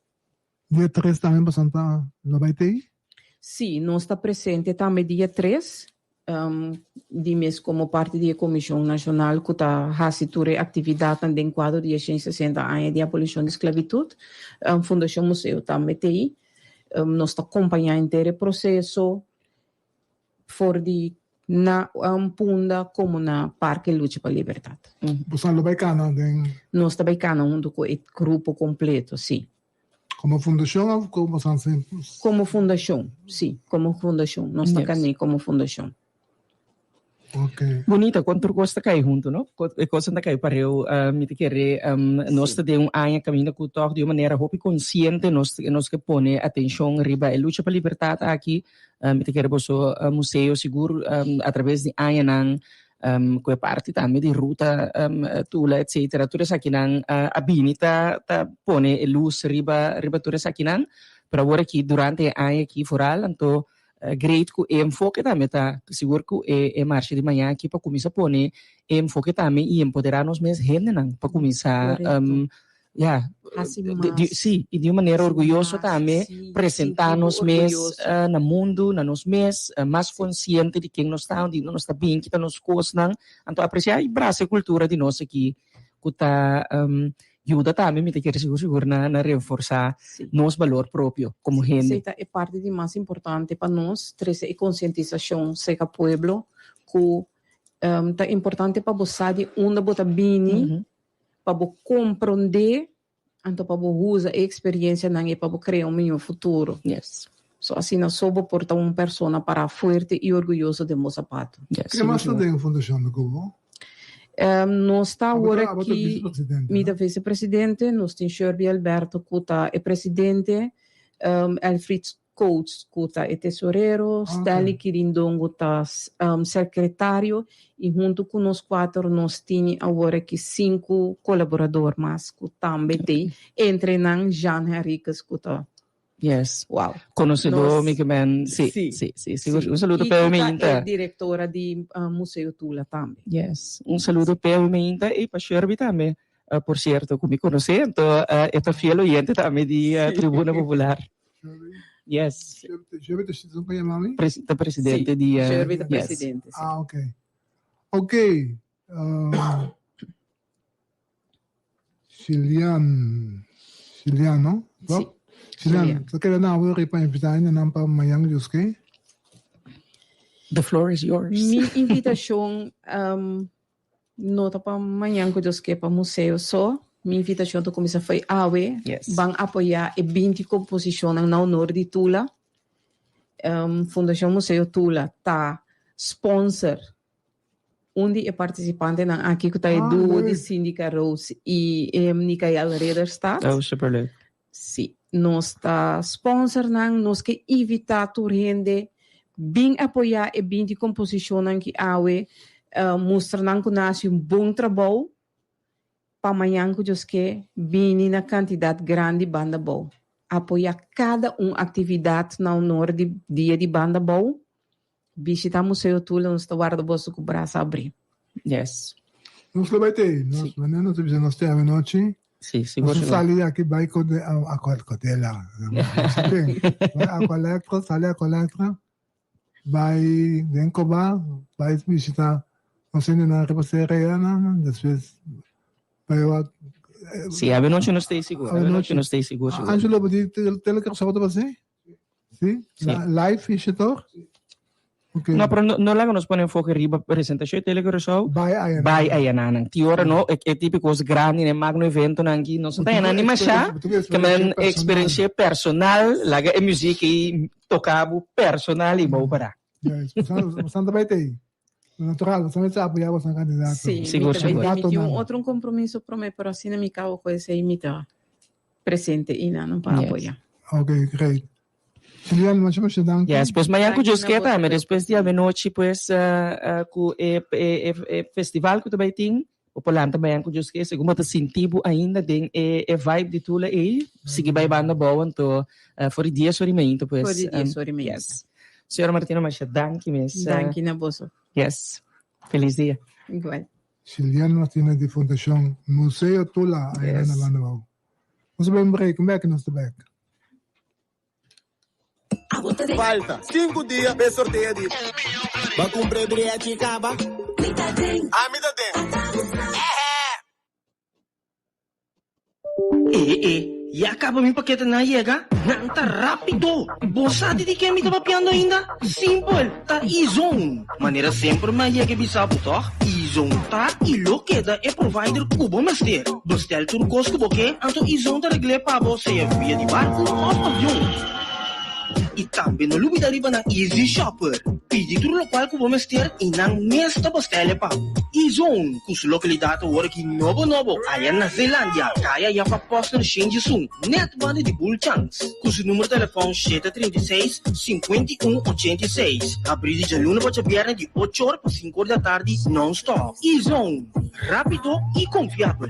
dia tres tambe bosan ta lo bai tei? Sí, nos ta presente tambe dia tres di mes komo parti di e Komishon Nashonal ku ta hasi tur e aktividatnan den kuadro di e 160 aña di abolishon di sklabitut. Fundashon Museo tambe tei. Nos ta kompañá henter e proseso for di na Punda komo na Parke Lucha pa Libertat. Boso lo bai kana den? Nos ta bai kana huntu ku e grupo kompleto, sí. Komo fundashon òf komo San Simples? Komo fundashon, sí, komo fundashon. Nos ta kan'é komo fundashon. Ok. Bunita, kon tur kos ta kai huntu, no? E kosnan ta kai pareu. Mi ta kere nos ta den un aña kaminda ku tòg di un manera hopi konsiente nos nos ke pone atenshon riba e lucha pa libertat aki. Mi ta kere boso museo sigur atraves di añanan ku e parti tambe di ruta Tula etcetera tur esakinan a bini ta ta pone e lus riba riba tur esakinan pero awor aki durante e aña aki foral anto great ku e enfoke tambe ta sigur ku e e marsha di maña aki pa kuminsa pone e enfoke tambe i empodera nos mes hendenan pa kuminsa. Ja, Hasi di, mas. di, sí, i di un manera Hasi orguyoso mas, tambe, sí, presentá sinti bo nos mes orguyoso. eh, na mundu, na nos mes, eh, mas konsiente di ken nos ta, di nos ta bin, kita nos kosnan. Anto apresiá i brasa e kultura di nos aki, ku ta um, yuda tambe, mi ta kere sigur sigur na, na reforsá Sí. nos balor propio komo Sí, hende. esei ta e parti di mas importante pa nos, trese e konsientisashon serka pueblo ku um, ta importante pa bo sa di unda bo ta bini, Mhm. pa bo komprondé, anto pa bo usa e eksperiencianan e pa bo krea un mihó futuro. Yes. So asina so bo por ta un persona pará fuerte i orguyoso den bo sapato. Yes, Ken mas sigur ta sigur. den Fundashon di Cubo? Um, nos ta Abo awor ta, abo ta aki, vicepresidente, mi no? ta vicepresidente, nos tin Sherby Alberto ku ta e presidente, um, Elfried Coates ku ta e tesorero, Ah, Stanley ok. Kirindongo ta um, sekretario i huntu ku nos kuater nos tini awor aki sinku kolaborador mas ku tambe t'ei, entre nan Jean Henriquez ku ta Yes. Wow. Konosedó, Nos mi ke men, sí, sí, sí, sí, sigur. sí. Un saludo I p'e ku ta Minta. e direktora di uh, Museo Tula tambe. Yes. Un saludo p'e Minta i pa Sherby tambe. Uh, por cierto, ku mi konosé, anto uh, e ta fiel oyente tambe di uh, Sí. Tribuna Popular. Yes. Sherby ta esun ku yama mi? Pres ta presidente Sí, di uh, Sherby ta yes. presidente, sí. Ah, ok. Ok. Um, Chilian. Chilian, no? Sí. Chilian. Chilian. Sa keda na awor pa invitá nan pa mañan Dios ke? The floor is yours. Mi invitashon um, no ta pa mañan ku Dios ke pa museo so. Mi invitashon ta kuminsá foi awe. Yes. Ban apoyá e 20 komposishonnan na honor di Tula. Um, Fundashon Museo Tula ta sponsor un di e partisipantenan aki ku ta e Ah, duo di leuk. Cindy Rose i um, Nikael Ridderstad. Oh, superleuk. Sí, nos ta sponsornan, nos ke invitá tur hende bin apoyá e 20 komposishonnan ki awe, uh, mustra nan ku nan a hasi un bon trabou pa mañan ku Dios ke bini na kantidat grandi Banda Bou. Apoyá kada un aktividat na honor di Dia di Banda Bou. Bishitá Museo Tula, nos ta warda boso ku brasa abrí. Yes. Nos lo bai te. Nos, Sí. wanneer nos bisa nos te anochi. Sí, sigur, Nos sigur. sali di aki bai ku de, a, a, Codela. Bai Aqualectra, sali Aqualectra. Bai den Coba, bai bishitá nos hendenan riba Serea nan, despues bai wak. Sí, avenochi nos ta sigur. Avenochi nos ta sigur, sigur. Angelo, bo di Tele Curaçao ta pasé? Sí? Sí. Live is het toch? Oké. No, pero no, no laga nos pone enfoke riba presentacion di Tele Curaçao. Bai ayanan. Bai ayanan. Ti ora no, e, e típico os grandi, ne magno evento nan ki no ta ayanan ni masha, ke men experiencia personal, laga e muziek ei toca bo personal i bou para. Juist. We staan erbij te. Natural, we staan apoyar boso candidato. Sí, Sigur, mi ta sigur. bai mi tin un otro compromiso promé, pero asina mi cabo cu esei mi ta presente y nan pa Yes. apoya. Ok, great. Julian, masha masha danki. Yes, pues mañana ku Danki Dios na ke boso tambe, por despues di avenochi pues uh, uh, ku e, e, e, e festival ku ta bai tin, bo por lanta mañana ku Dios ke, segun bo ta sinti bo ainda den e, e vibe di Tula ei, sigui bai banda bou anto uh, for di 10 ora y meinto pues. For di 10 um, ora y meinto. Yes. Señora Martina, masha danki mes. Uh, Danki na boso. Yes. Feliz dia. Igual. Julian Martina di Fundashon Museo Tula ayina Yes. na Banda Bou. Nos ta bai un break, un bek nos ta bek. Falta sinku dia p'e sorteo di. Bo a kumpra e drechi kaba? Ami ta den. E e, ya kaba mi paketenan a yega? Nan ta rápido! Bo sa di di ken mi ta papiando ainda? Simpel, ta E-Zone! Manera semper mi a yega e bisa bo tòg? E-Zone ta i lo keda e provider ku bo mester. Bestel tur kos ku bo ke, anto E-Zone ta regl'é pa bo sea via di barku òf avion. I tambe no lubida riba nan Easy Shopper. Pidi tur lokual ku bo mester i nan mes ta bestel e pa bo. E-Zone, ku su lokalidat awor aki nobo nobo aya na Zeelandia, kaya Jaffa Posner Shenjisun, nèt banda di Bulchans. Ku su numero telefòn 736, 51 86. Habrí di djaluna pa djabièrnè di ocho or pa sinku or di atardi nòn-stòp. E-Zone, rápido i konfiabel.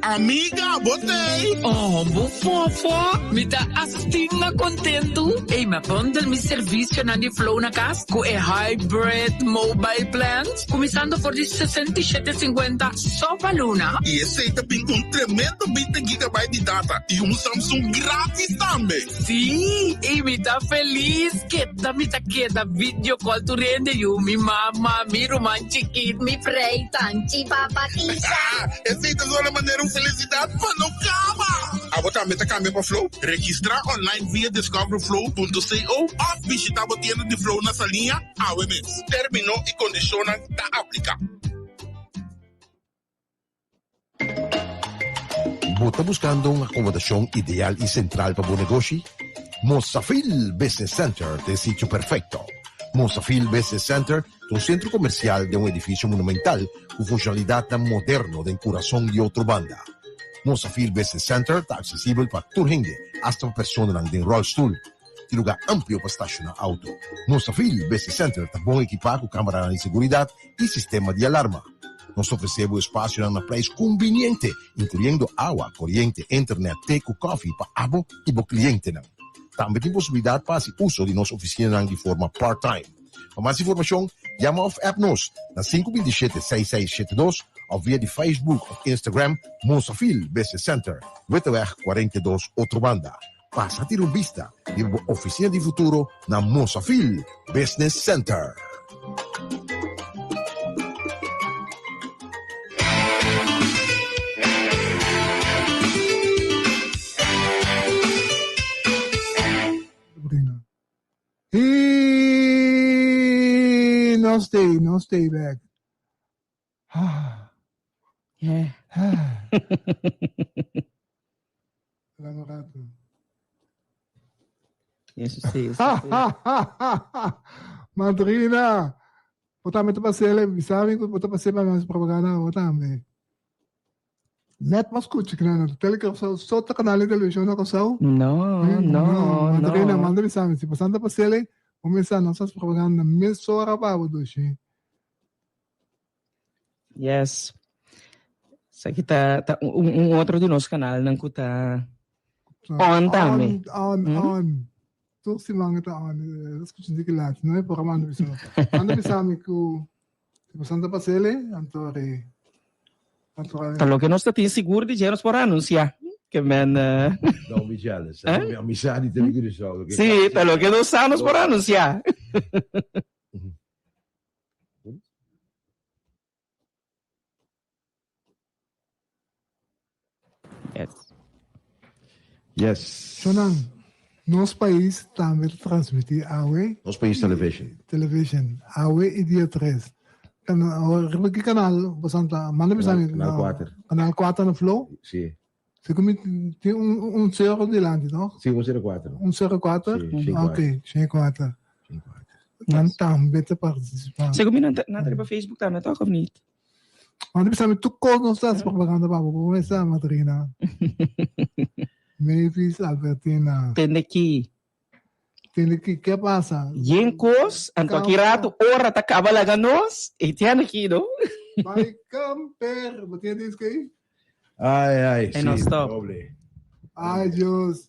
Amiga, bo t'ey? Oh, bo fofo, mi ta asina kontentu. Ey, mi a bundle mi servisionan di Flow na kas ku e hybrid mobile plans, kuminsando for di 67 cincuenta so pa luna. I esei ta bin ku un tremendo 20 gigabyte di data i un Samsung gratis tambe. Sí, i mi ta felis. Keda mi ta keda video call tur hende yu, mi mama, mi ruman chikit, mi frei, tanchi, papa, tisa. Esei ta zona manera un felisidat pa no kaba! Abo tambe ta kambia pa Flow? Registrá online via discoverflow.co òf bishitá bo tienda di Flow na Saliña awe mes. Término i kondishonnan ta apliká. Bo ta buskando un akomodashon ideal i sentral pa bo negoshi? Mosafil Business Center ta e sitio perfekto. Mosafil Business Center ta un sentro komersial den un edifisio monumental ku funshonalidatnan moderno den kurason di Otrobanda. Mosafil Business Center ta aksesibel pa tur hende, asta pa personanan den ròlstul. Tin lugar amplio pa stashoná auto. Mosafil Business Center ta bon ekipá ku kameranan di seguridat i sistema di alarma. Nos ta ofresé bo espasionan na prijs kumbiniente, inkluyendo awa, koriente, internet, te ku kòfi pa abo i bo klientenan. Tambe tin posibilidat pa hasi uso di nos ofisinanan di forma part-time. Pa mas informashon, yama òf app nos na 527 6672 òf via di Facebook òf Instagram Mosafil Business Center, Witteweg 42, Otrobanda. Pasa tira un bista riba bo oficina di futuro na Mosafil Business Center. Y nos stay, nos stay back. Ah. Yeah. Ah. Lango rato. Eso sí, eso sí. Madrina, bo tambe ta pasele, sabi ku bo ta pasé pa mas propaganda bo tambe. Net mas kuchi kna na tele Curaçao, so ta kanal di televishon na Curaçao. No, no, Madrina, no. manda bisami, si bo ta pasele, bo mesa nos hasi propaganda mesora pa bo dushi. Yes. Esaki ta, ta un, un otro di nos kanalnan ku ta on tambe. On, on, Hmm? on. Tur siman ta on. Eh, Escucha di laat, no? Por manda bisa. Manda bisa mi ku si Santa Pasele, anto re. Anto re. Ta loke nos ta tin sigur di dje nos por anuncia. Ke men eh, Don't be jealous. Eh? A mi sa di Tele Curaçao. Sí, ta loke nos sa nos por anuncia. Yes. Yes. Shonan, nos pais tambe ta transmiti awe. Nos Pais Television. Television, awe y dia 3. Riba ki canal bosan ta? Manda bisa mi. Canal 4. Canal 4 na Flow? Si. Si ku mi tin un un sero dilanti, no? Si, un sero kuater. Un sero kuater? Si, shen Ok, kuater. shen kuater. Nan tambe ta partisipá. Segun mi nan ta nan ta riba Facebook tambe toch of niet? Want bisa mi tur kos nos ta hasi propaganda pa bo, bo mester madrina. Mavis Albertina. Tende ki. Tende ki, ke pasa? Yen kos, anto aki rato ora ta kaba laga nos, e tiene ki no. Bai kamper, bo tiene disco ei? Ai, ai, E no si, stop. doble. Ai, Dios.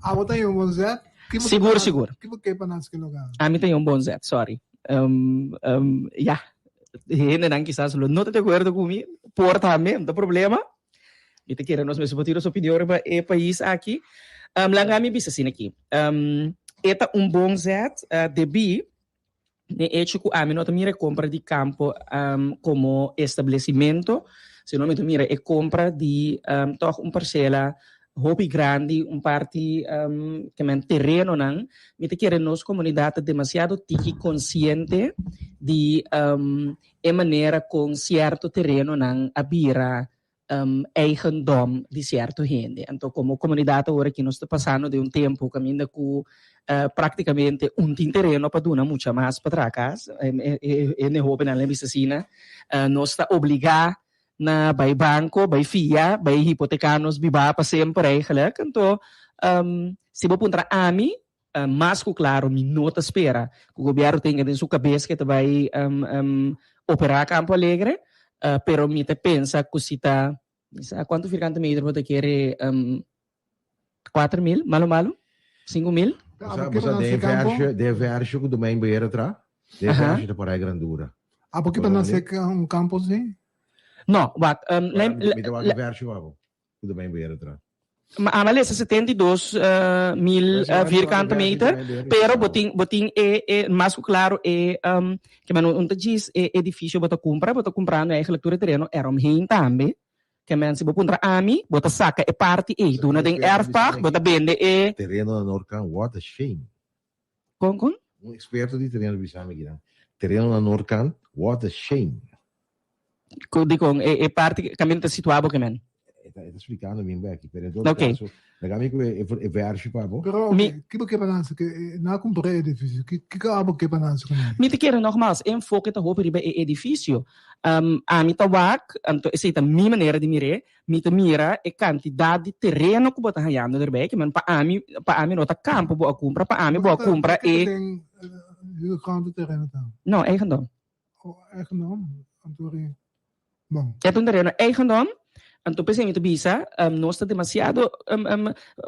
Abo ta un bon zet? Ki bo Sigur, ke pa- sigur. Ki bo ke pa nas ki lugar? Ami ta un bon zet, sorry. Um, um, ja, hendenan kisas lo no ta de acuerdo cu mi, por tambe, no ta problema. Mi ta kere nos mester por tira nos opinion riba e pais aki. Um, laga mi bisa asina aki. Um, e ta un bon zet, uh, debí n'e hecho cu ami no ta mira e compra di campo um, como establecimento, sino mi ta mira e compra di um, toch un parcela hopi grandi, un parti um, ke men terenonan. Mi ta kere nos comunidad ta demasiado tiki consciente di um, e manera con cierto terenonan a bira um, eigendom di cierto hende. Anto como comunidad awor aki nos ta pasando den un tempo caminda cu uh, practicamente un tin tereno pa duna mucha mas pa traha cas. E, e, e, e hobennan la bisa asina. Uh, nos ta obliga na bai banco, bai fia, bai hipoteca nos biba pa semper eigenlijk. Anto, um, si bo puntra ami, uh, mas cu claro mi no ta spera cu gobierno tenga den su cabes cu ta bai um, um, opera Campo Alegre, uh, pero mi ta pensa cu si ta. Mi sa kuantu vierkante meter bo ta kere 4000, malo malo, 5000. Bo sa den versje, den versje ku Domein Beheer a tra, den versje ta por ai grandura. Abo ki pa nase un kampo si? No, wak, Mi ta wak e versje wak ku Domein Beheer a tra. Ma ama lesa 72 mil vierkante meter, pero bo tin bo tin e e mas ku klaro e ke men un ta djis e edifisio bo ta kumpra, bo ta kumprando eigenlijk tur e tereno eromheen tambe. Ke men si bo puntra ami, bo ta saka e parti ei duna den erfpacht, bo ta bende e. Tereno na Noordkant, what a shame. Kon kon? Un eksperto di tereno bisa mi kinan. Tereno na Noordkant, what a shame. Ku dikon e e parti kaminda ta situá bo ke men? E ta e ta splikando mi beki, pero en todo Ok. kaso, laga mi ku e e vershi pa bo. Pero Mi. ki bo ke pa nansi ke na kumpra e edifisio? Ki kiko abo ke pa nansi ku nan? Mi ta kere nogmaals, e enfoke ta hopi riba e edifisio. Ami ta wak, anto esei ta mi manera di mir'é, mi ta mira e kantidat di tereno ku bo ta hañando derbei, ke men pa ami pa ami no ta kampo bo a kumpra, pa ami bo a kumpra e. Kiko den huur tereno ta? No, eigendom. Oh, eigendom? Anto ri. Bon. E ta un tereno eigendom, anto p'esei mi ta bisa, nos ta demasiado,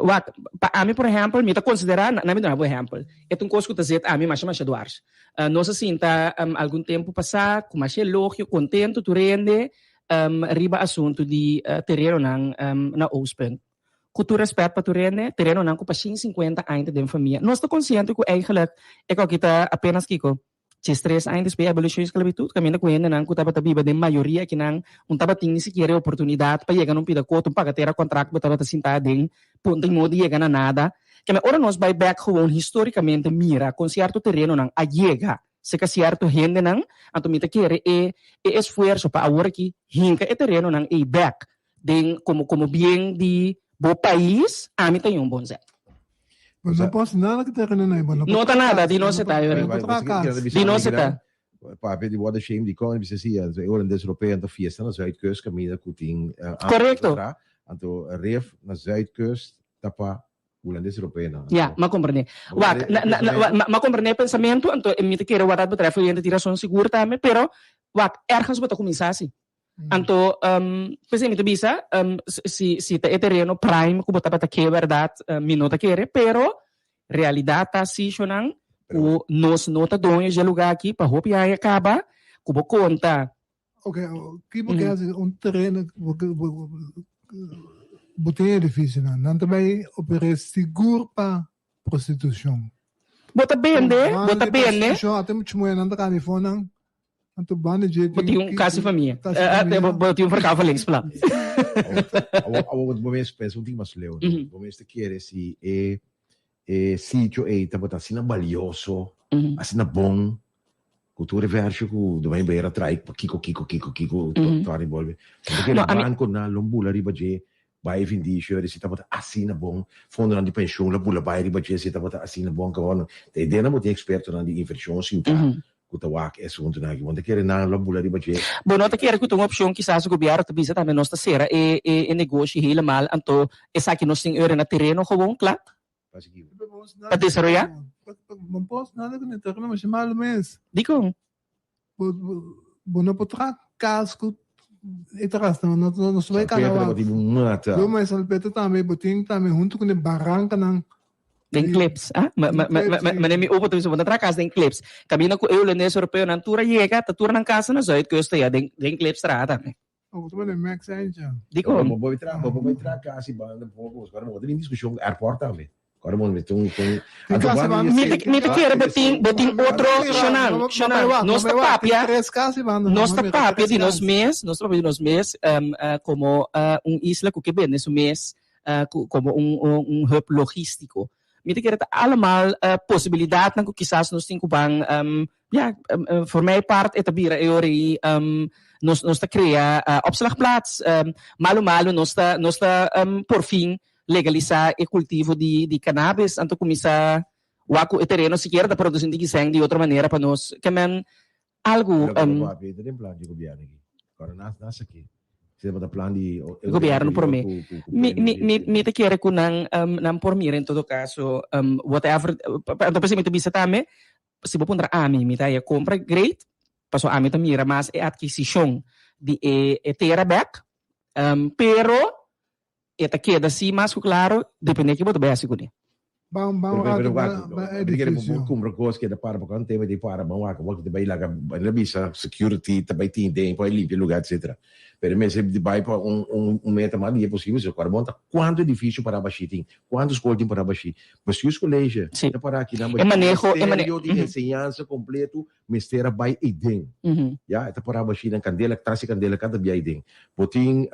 wak, pa ami por ehèmpel, mi ta konsiderá, na mi duna bo ehèmpel, e ta un kos ku ta zet ami masha masha dwars. Nos a sinta algun tempu pasá ku masha elogio, kontentu tur hende riba asuntu di terenonan na Oostpunt. Ku tur rèspèt pa tur hende, terenonan ku pa shin sinkuenta aña ta den famia. Nos ta konsiente ku eigentlik e koki ta apenas kiko? Djes tres aña despues di abolishon di sklabitut, kaminda ku hendenan ku tabata biba den mayoria akinan un tabatin ni sikiera e oportunidat pa yega na un pida kota, un pagatera kontrakt bo tabata sintá aden, punta i modo di yega na nada. Keme ora nos bai bèk gewoon histórikamente mira kon sierto terenonan a yega serka sierto hendenan, anto mi ta kere e e esfuerso pa awor aki hinka e terenonan ei bèk den komo komo bien di bo pais, ami ta un bon zet. Bo no por haci nada cu tereno nan, bo no por No ta traha nada, cas, di bo nos no e ta, por Yori. bo no por traha cas. Di nos e ta. Papia di what a shame di con bisa si anto e holandés europeo ta fiesta na Zuidkust caminda cu tin Correcto. Anto ref na Zuidkust ta pa Hulandes europeo nan. Ja, m'a comprende. Wak, na, na, na, m'a comprende e pensamiento, anto mi ta kere wat dat betreft oyente tin razon sigur tambe, pero wak, ergens bo ta cuminsa si. Anto, p'esei mi ta bisa, si, si ta e tereno prime ku bo tabata ke bèrdat, mi no ta kere, pero realidat ta si, shonnan, ku nos no ta doño dje lugá aki pa hopi aña kaba, ku bo konta. Oke, ki bo ke hasi un tereno, bo tin edifisionan, nan ta bai oper'é sigur pa prostitushon. Bo ta bende, bo ta bende. Prostitushon, ata muchu muhé nan ta kaba afó nan. Anto banda dje Bo tin un kas di famia. Bo tin un verkavelingsplan. Awor bo mes pensa un tiki mas leu. Bo mes ta kere si e e sitio ei tabata asina balioso, asina bon, ku tur e vèrsio ku Domein Beheer a trai pa kiko kiko kiko kiko tor bolbe. Bo ta kere bankonan lo bula riba dje bai vindisio si tabata asina bon, fondonan di penshun lo bula bai riba dje si tabata asina bon. Kaba ta idea bo tin ekspertonan di invershon sinta ku ta wak e asuntunan aki. Bo no ta kere nan lo bula riba dje. Bo no ta kere ku ta un opshon kisas gobièrnu ta bisa tambe nos ta sera e e negoshi helemaal anto esaki nos tin ora na tereno gewoon kla pa desaroyá. Bo no por nada ku e tereno masha malu mes. Dikon? Bo no por traha kas ku e terras no no su bai kana wak. Yo mas salpeter tambe bo tin tambe huntu ku e barankanan. Den clips, ah? Ma, ma, ma, ma, ma, mi opa ta bisa, bo ta traha kas den clips. Kaminda ku e hulandes europeonan tur a yega, ta tur nan kasa na Zuidkust ya, den, den clips traha tambe. Oh, bo ta bende Max Angel. Dikon? Bo por traha, bo por traha kas i banda poko, pasobra bo ta bin diskushon ku airport tambe. Ora bo mete un un Tin anto kasi banda banda di Mi ta, mi ta kere bo tin, bo tin otro shonan, shonan. Nos ta papia, Tres kasi banda nos ta papia di nos mes, nos ta papia di nos mes komo un isla ku ke bende su mes ku komo un un hub logístiko. Mi ta kere ta allemal posibilidatnan ku kisas nos tin ku ban ya, voor mij part e ta bira e ora ei nos nos ta krea opslagplaats. Malu malu nos ta nos ta por fin legalisá e kultivo di di cannabis anto kuminsá wak ku e tereno sikiera ta produsi un tiki sèn di otro manera pa nos ke men algu Pero pero papi, ta den plan di gobierno aki. Ora nas nas aki. Si tabata plan di e gobierno prome. Mi mi mi mi ta kere ku nan nan por mira en todo caso whatever anto p'esei mi ta bisa tambe si bo puntra ami mi ta haya compra great pasobra ami ta mira mas e adquisicion di e e tera bek. Pero e ta keda si mas ku klaro depende ke bo ta bai hasi kuné. Ban ban Pero, rato pero, ba wak, ba mi kere edifisio. bo kumpra kos keda para pa kan tema di para ban wak wak ta bai laga la bisa security ta bai tin den pa limpia lugar etcetera. Pero mester di bai pa un un un meta mas dia posibel so kor bon ta kuantu edifisio para bashi tin, kuantu skol tin para bashi. Bestuurscollege Sí. ta para aki nan E bashi. maneho, e mane- Ministerio di Enseñansa kompleto mester a bai eiden. Ya, e ta pará bashí nan kandela, tras di kandela kada bia eiden. Bo tin,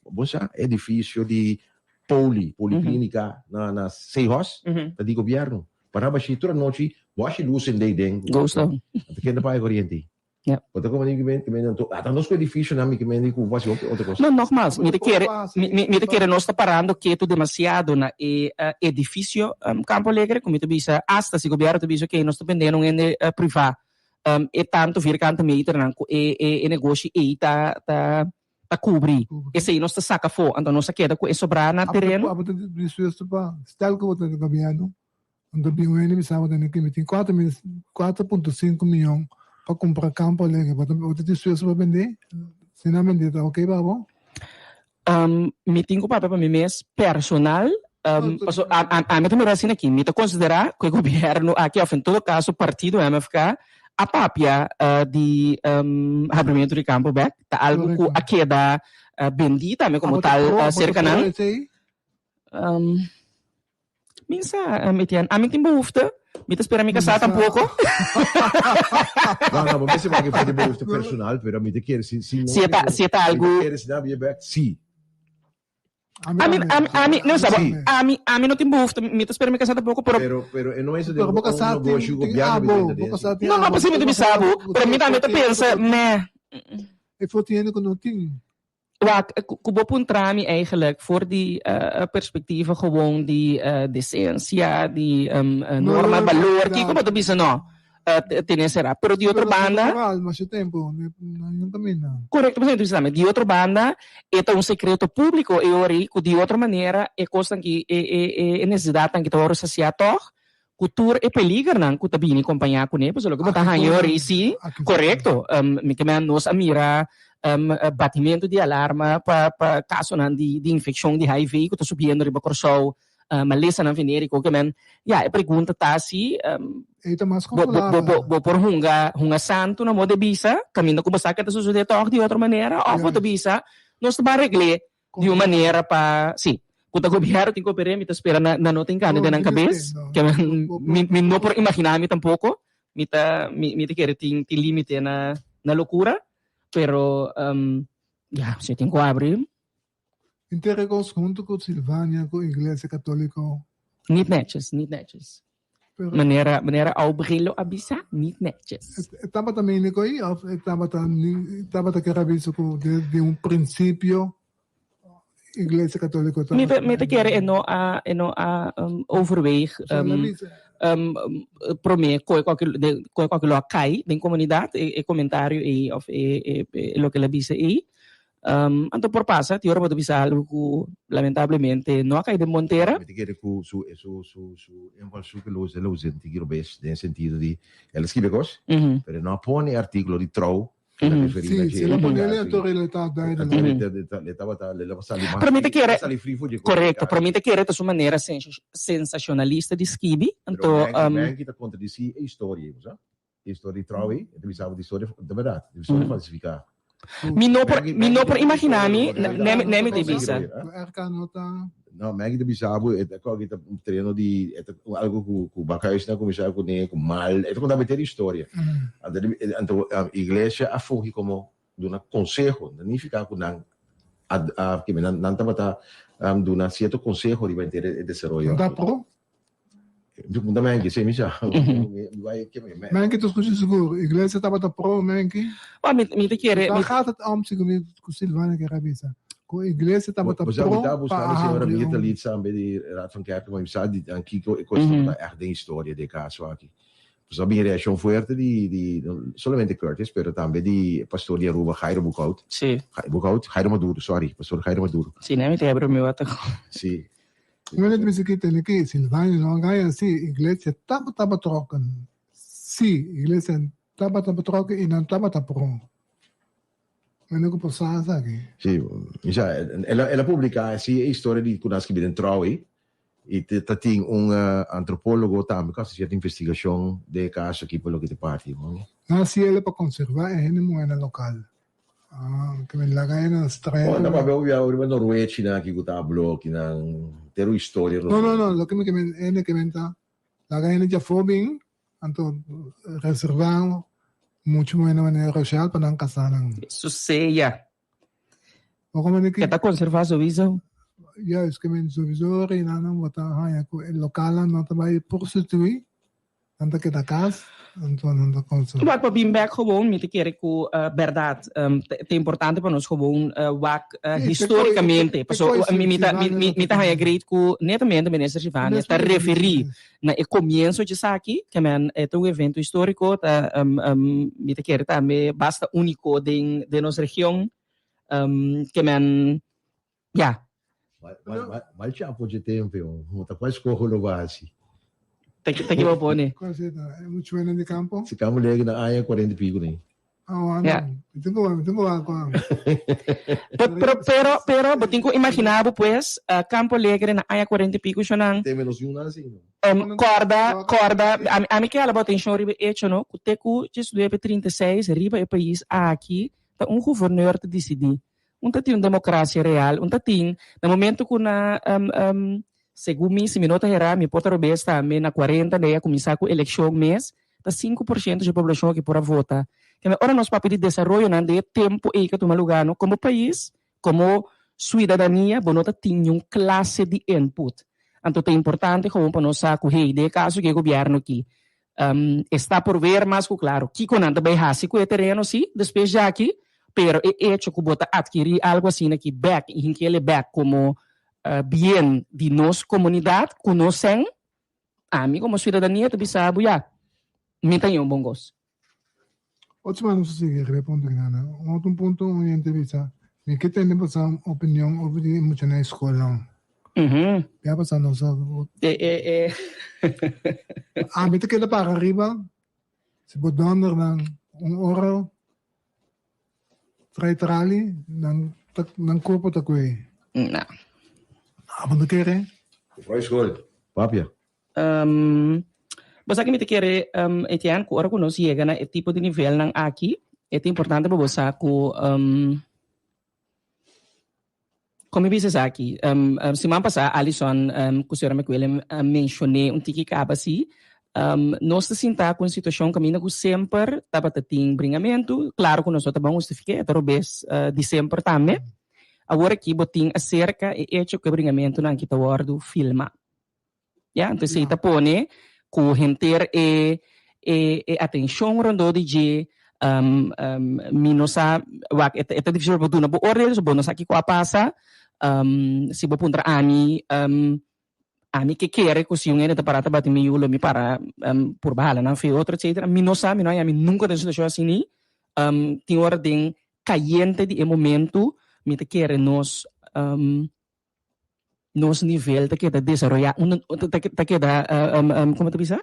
bo sa, edifisio di poli, poliklínika na na Seahorse, ta di gobièrnu. Pará bashí tur anochi, bo hashi lus sende eiden. Ghost town. Ata kende paga koriente ei. Ja. Bo ta komprendé mi ke men anto, ata nos ku edifisionan mi ke men di ku bo hasi hopi otro kos. No, nogmaals, mi ta kere, mi, mi, mi ta kere nos ta parando ketu demasiado na e edifisio Campo Alegre, ku mi ta bisa, asta si gobièrnu ta bisa, okey, nos ta bende na un hende privá e tantu vierkante meternan ku e, e, e negoshi ei ta, ta, ta kubri. Esei nos ta saka afó, anto nos a keda ku e sobrá na tereno. Abo ta dispuesto pa stel ku bo ta gobièrnu Anto bin un hende bisa bo tene ke mi tin kuater mil, kuater punto sinku miyon pa kumpra Campo Alegre. Bo ta bo ta dispuesto pa bendé? Si nan bendé ta oke pa bo? Mi tin ku papia pa mi mes personal, paso a a ami ta mira asina aki, mi ta konsiderá ku e gobièrnu aki òf en todo kaso partido MFK a papia di habrimentu di kampo bèk, ta algu ku a keda bendí tambe komo tal serka nan. Mi sa, Etienne. Ami tin behoefte. Mi ta spera mi kasá tampoko. No, no, bo mester wak for di behoefte personal, pero mi ta kere si, si no. Si e ta, si e ta algu. Mi ta kere si nan bia bek, si. Ami, ami, ami, no sa bo, ami, ami no tin behoefte, mi ta spera mi kasá tampoko, pero. Pero, pero e no es Pero bo kasá un tin, negoshi tin gobièrnu abo, mi bo kasá tin No, no, abo. pasobra mi ta bisa bo, pero mi tambe ta pensa, meh. E for tin hende ku no tin. Wak, ku bo puntra mi eigenlijk for di perspectiva gewoon di decencia, di norma, balor, kiko bo ta bisa no tene sera. Pero di otro banda. Pero moral, masha tempo, no caminda. Correcto, pasobra mi ta bisa tambe, di otro banda e ta un secreto publico e ora ei ku di otro manera e kosnan ki e necesidadnan ki ta wòrdu saciá tòg Ku tur e peligernan ku ta bini kompañá kuné, pasobra loke bo ta haña ora ei sí, korekto. Mi ke men nos a mira batimentu di alarma pa pa kasonan di di infekshon di HIV ku ta subiendo riba Kòrsou, malesanan venériko. Ke men, ya, e pregunta ta si Ei ta mas bo bo bo bo por hunga hunga santu na moda di bisa, kaminda ku bo sa ke ta sosodé tòg di otro manera, òf bo ta bisa nos ta ban regl'é Di un manera pa, sí, ku ta gobièrnu tin ku oper'é, mi ta spera na nan no tin kane den nan kabes, ke mi mi no por imaginá mi tampoko, mi ta mi mi ta kere tin tin límite na na lokura, pero ya, si tin ku abri. Interregos huntu ku Silvania ku Iglesia Katóliko. Niet netjes, niet netjes. Manera manera Aubrey lo a bisa, niet netjes. E tabata mene ku ei òf e tabata tabata kier a bisa ku desde un prinsipio Iglesia Katoliko tabata. Mi ta mi ta kere e no a e no a overweeg prome koe ku koe ku lo a kai den komunidat e komentario ei òf e e loke el a bisa ei. Anto por pasa, tin ora bo ta bisa algu ku lamentablemente no a kai den bon tera. Mi ta kere ku su su su su invalshoek lo usa lo usa tiki robes den sentido di el a skibi e kos, pero e no a pone e artíkulo di trou ku ta referí na Sí, dje. si el a ponele anto el ta duidelijk. Anto le tabata le tabata sali mas Pero mi ta kere, a sali free for dje kos. korekto, pero mi ta kere ta su manera sensashonalista di skibi, Pero anto Menki Menki ta kontradisí e historia, bo sa? Historia di trou ei, e ta bisa bo di historia, ta bèrdat, di historia falsifiká. Mi no por, mi no por imaginá mi, ne mi ta bisa. RK no ta. No, Maggie ta bisa bo, e ta koki ta un tereno di, e ta algo ku ku Bakhuis a kuminsá kuné, ku mal, e ta konta bo henter historia. Anto, anto iglesia a fungi komo duna konseho, no nifiká ku nan a a nan tabata duna sierto konseho riba henter e desaroyo. Nan ta pro? Punta Menki, sí, mi sa. Menki ta skucha sigur. Iglesia tabata pro Menki. Wa, mi, mi ta kere. Waar gaat het om, segun mi, ku Silvana kier a bisa? Ku iglesia tabata Bo sa, pro mi ta pa buskando señora habri Mirta un. Liet tambe di Raad van Kerken, ma mi sa di nan kiko e kos tabata ègt den historia di e kaso aki. Pues a bin reakshon fuerte di, di no solamente Curtis, pero tambe di e pastor di Aruba, Jairo Boekhoudt. Sí. Boekhoudt? Jairo Maduro, sorry, pastor Jairo Maduro. Sí, ne mi ta hebra mi wata. Sí. Mi ta bisa ki tene ki Silvania no a gaya si iglesia tabata betrokken. Si, iglesia tabata betrokken i nan tabata pro. Mende ku por sa esaki. Sí, ja, el a, el a publiká sí e historia di ku nan a skibi den Trouw ei, i ta tin un antropólogo tambe ku a hasi sierto investigashon den e kaso aki pa loke ta parti. Nan a hasi el pa konservá e hende muhénan lokal. Ah, ke men laga e nan straya. Oh, nan papia hopi biaha riba norwechinan aki ku ta habló aki nan ter un historia. No, no, no, loke mi ke men, hende ke men ta laga hende djafó bin Anto reservá muchu muhé na manera Rochelle pa nan kasá nan. Eso sea. Bo komo ki. Ke ta konservá sowiso. Juist, ke men sowiso reina nan bo ta haña ku e lokalnan no ta bai prostituí, nan ta keda kas, anto nan ta konservá. Wak pa bin bèk gewoon, mi ta kere ku bèrdat ta importante pa nos gewoon wak histórikamente. Paso mi ta mi ta haña great ku netamente Minister Shivania ta referí Na e komienso djesaki, ke men e ta un evento históriko, ta mi ta kere tambe basta úniko den den nos region, ke men ya. Mal chapo dje tempo yo, no ta cual scoho lo bo haci. Ta ki bo pone? Cual si ta? E mucho wena di campo? Si campo lege na aña cuarenta y pico ni. Ah, no. Ja. Mi tin ku, mi tin ku wak ku. Pero, pero, pero, pero, bo tin ku imaginá bo pues, uh, Campo Alegre na aña 40 y pico shonan. Te menos di un aña así, no? Corda, corda, ami, ami ke hala bo atencion riba e hecho, no, ku te ku diesnuebe trinta i seis riba e pais aki ta un gouverneur ta disidí. Un ta tin un democracia real, un ta tin, na momento ku na, segun mi, si mi no ta herá, mi por ta robes tambe, na 40 lei a kuminsá ku elekshon mes, ta 5% dje poblashon aki por a vota. Kende ora nos papia di desaroyonan den e tempu ei ku a tuma lugá no, komo pais, komo suidadania bo no ta tin niun klase di input. Anto ta importante gewoon pa nos sa ku hey, den e kaso ku e gobièrnu aki esta por ver mas ku klaro kiko nan ta bai hasi ku e tereno si despues djaki, pero e echo ku bo ta atkirí algu asina aki bèk i hink'el e bèk komo bien di nos komunidat ku nos sèn, Ami komo siudadania ta bisa bo ya, mi ta un bon kos. Otro siman nos ta sigui riba e punto aki nan. Un otro punto un hende bisa, mi ke tende boso opinion over di e muchanan e skolnan. Ya pasa nos a. Ami ta keda para riba si bo dònder nan un ora Trai trali, nan ta nan kurpo ta kue. Na. Abo no kere? Juffrouw school, papia. Um, bo sa ki mi ta kere, um, Etienne, ku ora ku nos yega na e tipo di nivelnan aki, e ta importante pa bo sa ku, um, kon mi bisa esaki? Um, um, siman pasá Alison, um, ku señora McWilliam a menshoné un tiki kaba si, um, nos ta sinta ku un situashon kaminda ku semper tabata tin bringamentu, klaro ku nos no ta ban hustifiké, e ta robes, uh, di semper tambe. Awor aki bo tin aserka e echo ku e bringamentunan aki ta wòrdu filmá. Ya, entonces esei ta pone ku henter e e e atenshon rondó di dje, mi no sa, wak e ta e ta difísil pa bo duna bo oordeel, so bo no sa kiko a pasa. Si bo puntra ami, ami ke kere ku si un hende ta para ta bati mi yu lo mi para purba hala nan fe otro etcetera. Mi no sa, mi no haña mi nunka den situashon asini. Tin ora den kayente di e momentu mi ta kere nos nos nivel ta keda desaroyá, ta keda, komo ta bisa?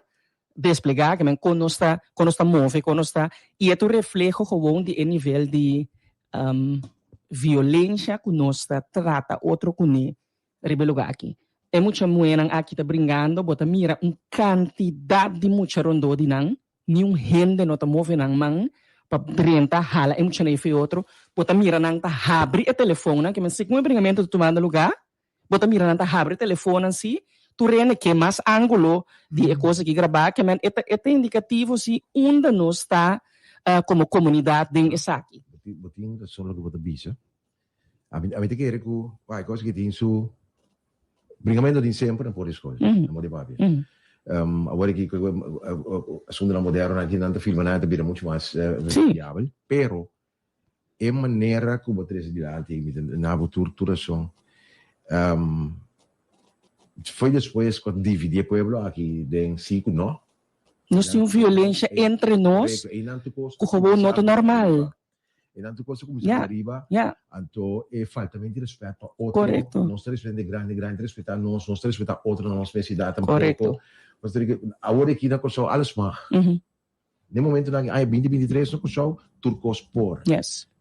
Desplegá, ke men kon nos ta, kon nos ta move, kon nos ta, i e ta un refleho gewoon di e nivel di violensha ku nos ta trata otro kuné riba e lugá aki. E mucha muhénan aki ta bringando, bo ta mira un kantidat di mucha rondó di nan, Niun hende no ta move nan man pa drenta hala e muchanan efe otro. Bo ta mira nan ta habri e telefonnan, ke men segun e bringamentu ta tumando lugá, bo ta mira nan ta habri e telefonnan si, tur hende ke mas ángulo di e kos aki grabá, ke men e ta e ta indikativo si unda nos ta komo komunidat den esaki. Bo tin rason loke bo ta bisa. Ami ami ta kere ku bai kos ki tin su bringamentu tin semper na por di skol, na por di papia. Awor aki ku asuntunan modernonan aki nan ta filma nan ta bira muchu mas viabel, pero e manera ku bo trese dilanti mi ta na bo tur tur rason. Foi despues ku a dividi e pueblo aki den si ku no. Nos tin un violensha entre nos ku gewoon no ta normal. E nan tur kos a kuminsá por ariba, anto e faltament di respet pa otro, nos ta respetá hende grandi, grandi ta respetá nos, nos ta respetá otro na nos mes edat tampoco. Awor aki na Kòrsou alles mag. Den momentonan aki aña binti binti tres na Kòrsou tur kos por.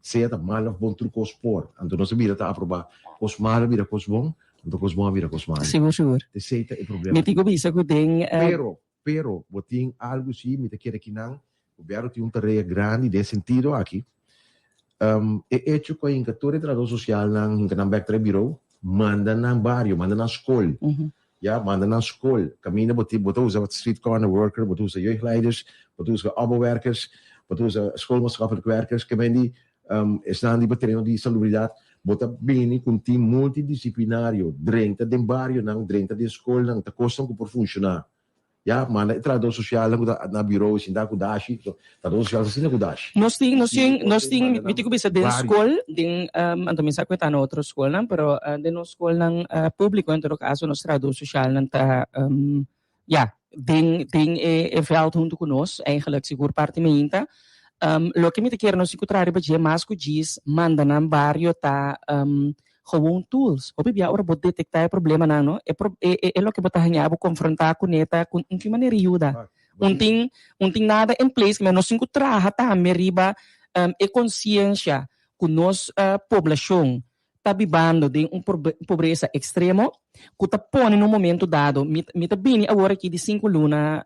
Sea ta mal of bon tur kos por. Anto nos a bira ta aproba kos malo a bira kos bon, anto kos bon a bira kos malo. Sigur, sigur. Esei ta e problema. Mi tin ku bisa ku den. Pero, pero, bo tin algu si, mi ta kere kinan, gobièrnu tin un tarea grandi den e sentido aki. E echo ku a hinka tur e trahadó sosialnan, hinka nan bèk trae birou, manda nan bario, manda nan skol, ya, manda nan skol, kaminda bo tin, bo ta usa street corner worker, bo ta usa jeugdleiders, bo ta usa opbouwwerkers, bo ta usa schoolmaatschappelijk werkers, ke men di esnan riba tereno di salubridat, bo ta bini ku un team multidisiplinario, drenta den barionan, drenta den skolnan, ta kosnan ku por funshoná. Ya, manda e trahadó sosialnan ku ta na birou sinta ku dashi, trahadó sosial ta sinta ku dashi. Nos tin, nos tin, nos tin, mi tin ku bisa den skol, den, anto mi sa ku e ta na otro skolnan, pero den nos skolnan públiko en todo kaso nos trahadó sosialnan ta, ya, den, den e vèlt huntu ku nos, eigenlijk sigur parti meinta. Loke mi ta kere nos tin ku traha riba dje mas ku djis manda nan bario ta Gewoon tools. Hopi bia ora bo detektá e problemanan, no, e pro, e, e, e loke bo ta haña bo konfrontá kuné ta ku un tin manera yuda. Un tin, un tin nada in place, pero nos tin ku traha tambe riba e konsiensha ku nos poblashon ta bibando den un pobresa ekstremo ku ta pone na un momento dado. Mi, mi ta bini awor aki di sinku luna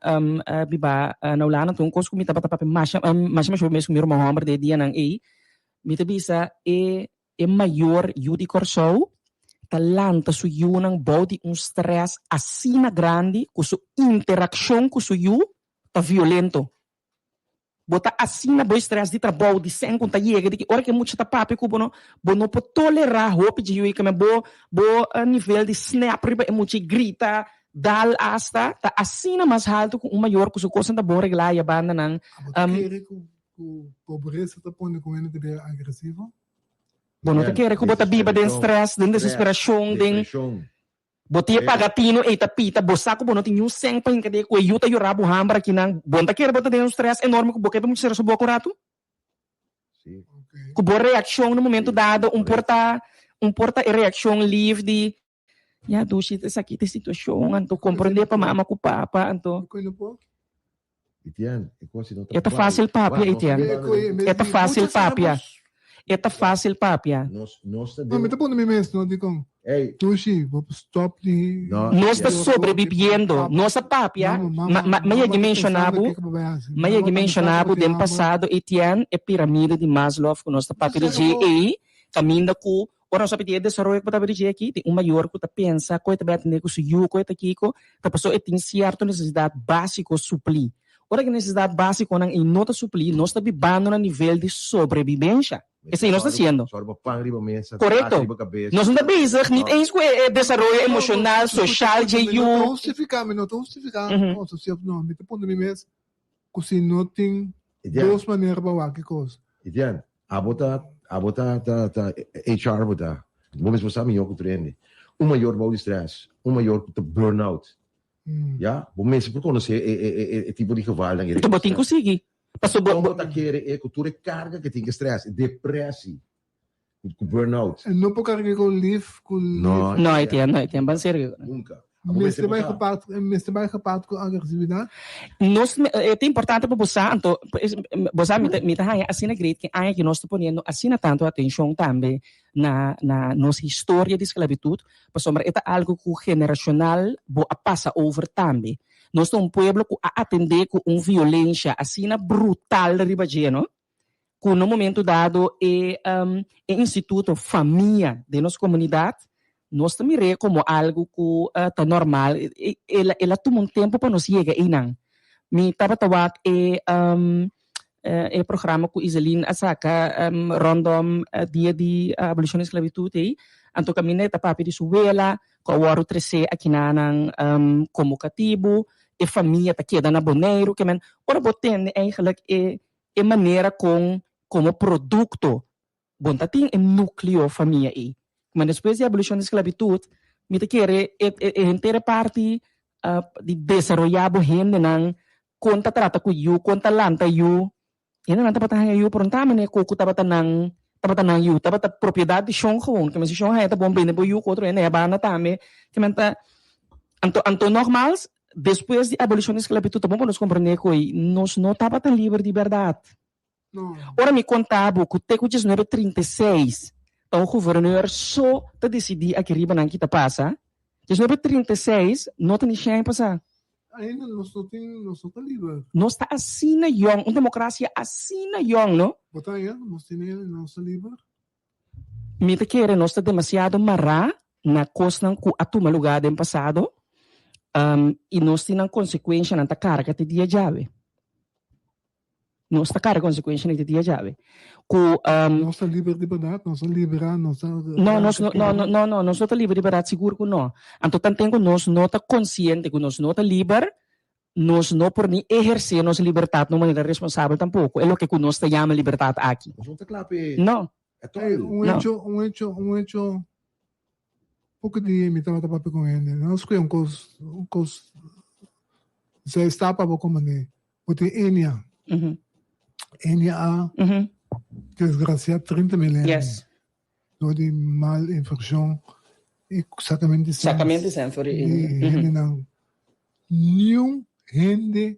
bibá na Hulanda, anto un kos ku mi tabata papia masha, masha masha mes ku mi ruman hòmber den e dianan ei, mi ta bisa e E mayor yu di Kòrsou ta lanta su yunan bou di un strès asina grandi ku su interakshon ku su yu ta violento. Bo ta asina bo e strès di trabou, di sèn ku ta yega, di ki ora ku e mucha ta papia ku bo no, bo no por tolerá hopi dje yu ei keme bo bo nivel di snap riba e mucha i grita, dal asta ta asina mas haltu ku un mayor ku su kosnan ta bon reglá i a bandanan. Abo ta kere ku ku pobresa ta pone ku hende ta bira agresivo? Bo no ta kere ku bo ta biba den stress, den desesperashon, den Bo tin e paga tino ei ta pita, bo sa ku bo no tin niun sèn pa hinka den ku e yu ta yora bo hamber akinan. Bo no ta kere bo ta den un stress enorme ku bo ke pa mucha sera su boka un ratu? Ku bo reakshon na momento dado un por ta un por ta e reakshon lief di Ya dushi esaki ta e situashon anto komprondé pa mama ku papa anto. Etienne, e kos si no ta E ta fásil papia Etienne. E ta fásil papia. E ta fásil papia. Nos nos ta No, mi ta pone mi mes no dikon. Dushi, bo por stop di. Nos ta sobrebibiendo. Nos a papia, ma ma ma yegi menshoná bo, ma yegi menshoná bo den pasado Etienne e piramide di Maslow ku nos ta papia di dje ei kaminda ku Ora nos a pidi e desaroyo ku bo ta dirigí aki, tin un mayor ku ta pensa ku e ta bai atendé ku su yu, ku e ta kiko, ta pasobra e tin sierto nesesidat básiko suplí. Ora ku e nesesidat básikonan ei no ta suplí, nos ta bibando na nivel di sobrebibensha. Esei nos ta hasiendo. Korekto. Nos no ta bezig nit eens ku e desaroyo emoshonal, soshal dje yu. Mi no ta hustifiká, mi no ta hustifiká no, mi ta puntra mi mes ku si no tin dos manera pa wak e kos. Etienne, abo ta, abo ta, ta, ta HR bo ta. Bo mes bo sa mihó ku tur hende. Un mayor bou di stress, un mayor ku ta burn out. Ya, bo mester por konosé e, e, e, e tipo di gevalnan ei. Enton bo tin ku sigui. Paso bo, Kon bo ta kere e ku tur e karga ke tin ku stress, e depressie, ku burn out. E no por karga ku lif, ku lif. No, No, Etienne, no, Etienne, ban serio. Nunka. Mester bai gepaard, mester bai gepaard ku agresividat. Nos, e ta importante pa bo sa, anto, bo sa mi ta, mi ta haña asina great ke aña ke nos ta poniendo asina tantu atenshon tambe na, na nos historia di sklabitut, pasobra e ta algu ku generashonal bo a pasa over tambe. Nos ta un pueblo ku a atendé ku un violensha asina brutal riba dje, no? Ku na un momento dado e e instituto famia den nos komunidat nos ta mir'é komo algu ku ta normal. El a el a tuma un tempu pa nos yega einan. Mi tabata wak e e programa ku Iselin a saka rondom dia di abolishon di sklabitut ei, anto kaminda e ta papia di su wela ku a wòrdu tresé akinanan komo katibu, e famia ta keda na Boneiru, ke men ora bo tende eigenlijk e E manera kon komo produkto bo ta tin e nukleo famia ei. Ma despues di abolishon di sklabitut mi ta kere e e henter e parti di desaroyá bo hendenan kon ta trata ku yu, kon ta lanta yu. Hendenan tabata haña yu por un ta manera ku ku tabata nan tabata nan yu, tabata propiedat di shon gewoon. Ke men si shon haña ta bon bende bo yu ku otro hende haña banda tambe. Ke men ta anto anto nogmals Despues di abolishon di sklabitut ta bon pa nos komprendé ku nos no tabata liber di bèrdat. Ora mi konta bo ku te ku 1936 ta un guverneur so ta disidí aki riba nan ki ta pasa, 1936 no ta ni shen aña pasá. Ainda nos no tin, nos no ta liber. Nos ta asina yòn, un demokrasia asina yòn, no? Bo ta haña ku nos tin el, nos ta liber? Mi ta kere nos ta demasiado mará na kosnan ku a tuma lugá den pasado, i nos tin nan konsekuenshanan ta karga te dia djawe. Nos ta karga konsekuenshanan te dia djawe. Ku. Nos ta liber di bèrdat? Nos ta liberá? Nos ta. No, nos no, no, no, no, nos no ta liber di bèrdat, sigur ku no. Anto tanten ku nos no ta konsiente ku nos no ta liber, nos no por ni ehersé nos libertat na un manera responsabel tampoko, e loke ku nos ta yama libertat aki. Nos no ta kla p'e No. Ey, un No. hecho, un hecho, un hecho, poko dia mi tabata papia ku hende, nan skucha un kos, un kos, zij stap abo komo ne, bo tin Enia, Enia a desgracia 30 mil hende. Yes. Door di mal infeccion y sacamento di sens. Sacamento di sens for di Di hendenan. Niun hende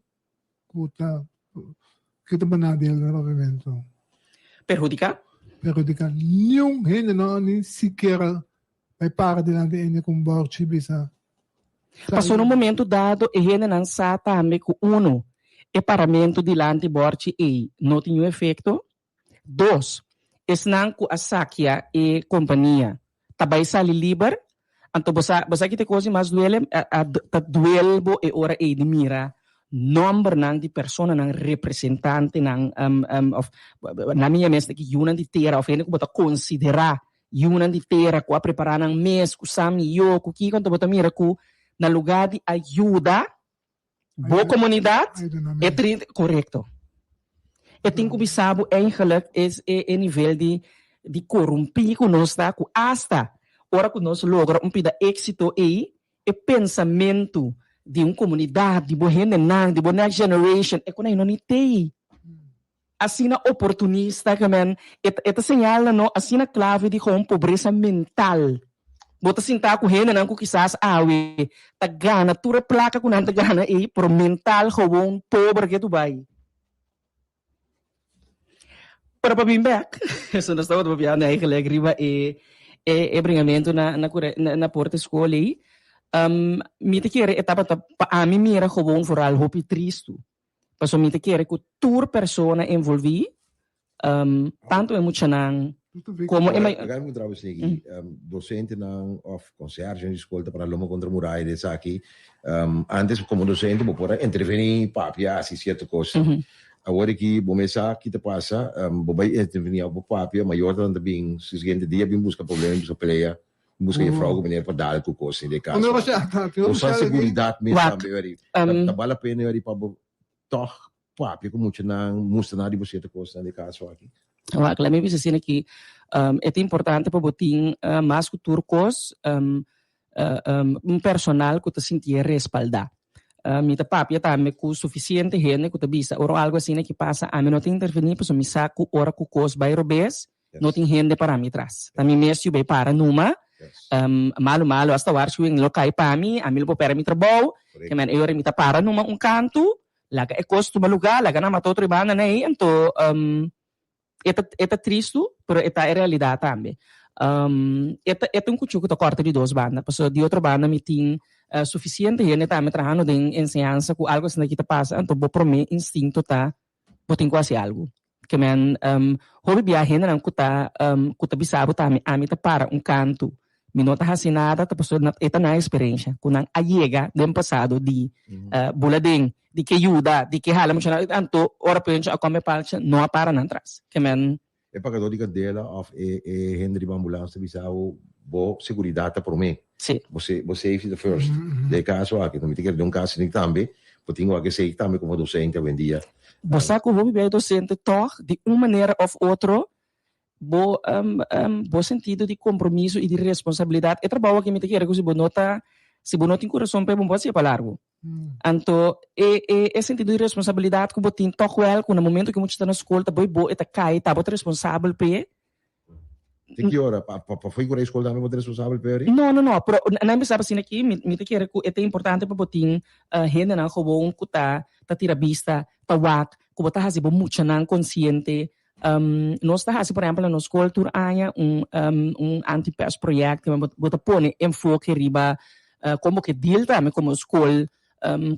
cu ta cu ta banadel na papiamento. Perhudica? Perhudica. Niun hende no ni sikiera bay para dilanti hende cu un borchi bisa. Pasobra na un momento dado e hendenan sa tambe cu uno, e paramento dilanti borchi ey no tin niun efecto. Dos, esnan ku a sakia e kompania ta bai sali liber, anto bo sa bo sa ki ta e kos di mas duele? A ta duel bo e ora ei di mira nòmbernan di personanan, representantenan òf na mi mes ki yunan di tera òf hende ku bo ta konsiderá yunan di tera ku a prepará nan mes ku sa mihó ku kiko, anto bo ta mira ku na lugá di a yuda Bo comunidad e 30, correcto. E tin cu bisa bo eigenlijk es e e nivel di di corumpi cu nos ta cu hasta ora cu nos logra un pida exito ey e pensamento di un comunidad, di bo hendenan, di bo next generation e con ey no ni tey. Asina oportunista ke men e e ta señal na no asina clave di gewoon pobresa mental. Bo ta sinta ku hendenan ku kisas awe ta gana tur e plaka ku nan ta gana ei pero mental gewoon pober ke tu bai. Pero pa bin bek, so nos tabata papiando eigenlijk riba e e e bringamentu na na kure na porta skol ei. Mi ta kere e tabata pa ami mira gewoon vooral hopi tristu. Pasobra mi ta kere ku tur persona envolví, tantu e muchanan komo e mayornan. Agar mi puntra bo esaki, dosentenan òf konsèrgenan di skol ta para lomba kontra muraya di esaki. Antes komo dosente bo por a intervení, papia, hasi sierto kos. Awor aki bo mes sa ki ta pasa, bo bai intervení òf bo papia, mayornan ta bin su siguiente dia bin buska problema, bin buska pelea. Busca juffrouw cu meneer pa dal cu cos in de cas. Bo sa seguridad mes tambe weri. Ta bal la pena weri pa bo toch papia cu muchanan, mustra nan riba cierto cosnan de caso aki. Wak, laat mi bisa asina aki, e ta importante pa bo tin mas cu tur cos un personal cu ta sintié respaldá. Mi ta papia tambe cu suficiente hende cu ta bisa ora algo asina aki pasa ami no ta intervení pasobra mi sa cu ora cu cos bay robes No tin hende para mi tras. Ta mi mes yu bay para numa. Malu malu hasta waarschuwing lo kai pa mi, ami lo por perde mi trabou. Ke men e ora mi ta para numa un kantu, laga e kos tuma luga, laga nan mata otro e banda nei, anto e ta e ta tristu, pero e ta e realidat tambe. E ta e ta un kuchu ku ta kòrta di dos banda, pasobra di otro banda mi tin sufisiente hende tambe trahando den enseñansa ku algu asina ki ta pasa, anto bo promé instinto ta bo tin ku hasi algu. Ke men hopi bia hendenan ku ta ku ta bisa bo tambe ami ta para un kantu mi no ta hasi nada ta pasobra e ta nan eksperensha ku nan a yega den pasado di bula den di ke yuda di ke hala muchanan anto ora pencho a kome palcha no a para nan tras ke men. E pagador di kandela òf e e hende riba ambulans ta bisa bo bo seguridat ta promé. Sí. Bo bo safety ta first. Den e kaso aki mi ta kere den un kaso asina tambe bo tin wak esei tambe komo dosente awendia. Bo sa ku hopi bia e dosente tòg di un manera òf otro bo bo sentido di kompromiso i di responsabilidat e trabou aki mi ta kere ku si bo no ta si bo no tin kurason p'e bo no por hasié pa largu. Anto e e e sentido di responsabilidat ku bo tin tòg wèl ku na momento ku e mucha ta na skol ta bai bo e ta kai ta bo ta responsabel p'e. Te ki ora? Pa pa pa fo'i ku skol tambe bo ta responsabel p'e ori? No, no, no, pero nan bisa asina aki, mi mi ta kere ku e ta importante pa bo tin hendenan gewoon ku ta ta tira bista, ta wak, ku bo ta hasi bo muchanan konsiente. Nos ta hasi por ehempel na nos skol tur aña un un anti-pest project, bo bo ta pone enfoke riba kon bo ke deal tambe komo skol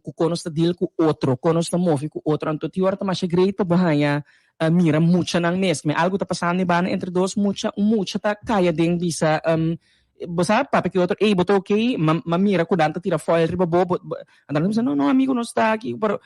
ku kon nos ta deal ku otro, kon nos ta move ku otro. Anto tin ora ta masha great pa bo haña mira muchanan mes. Me algu ta pasando e banda entre dos mucha, un mucha ta kaya den bisa bo sa papia ku e otro, ey bo ta okay? Ma mira ku nan ta tira foil riba bo, bo anto nan ta bisa no no amigo nos ta aki. Pero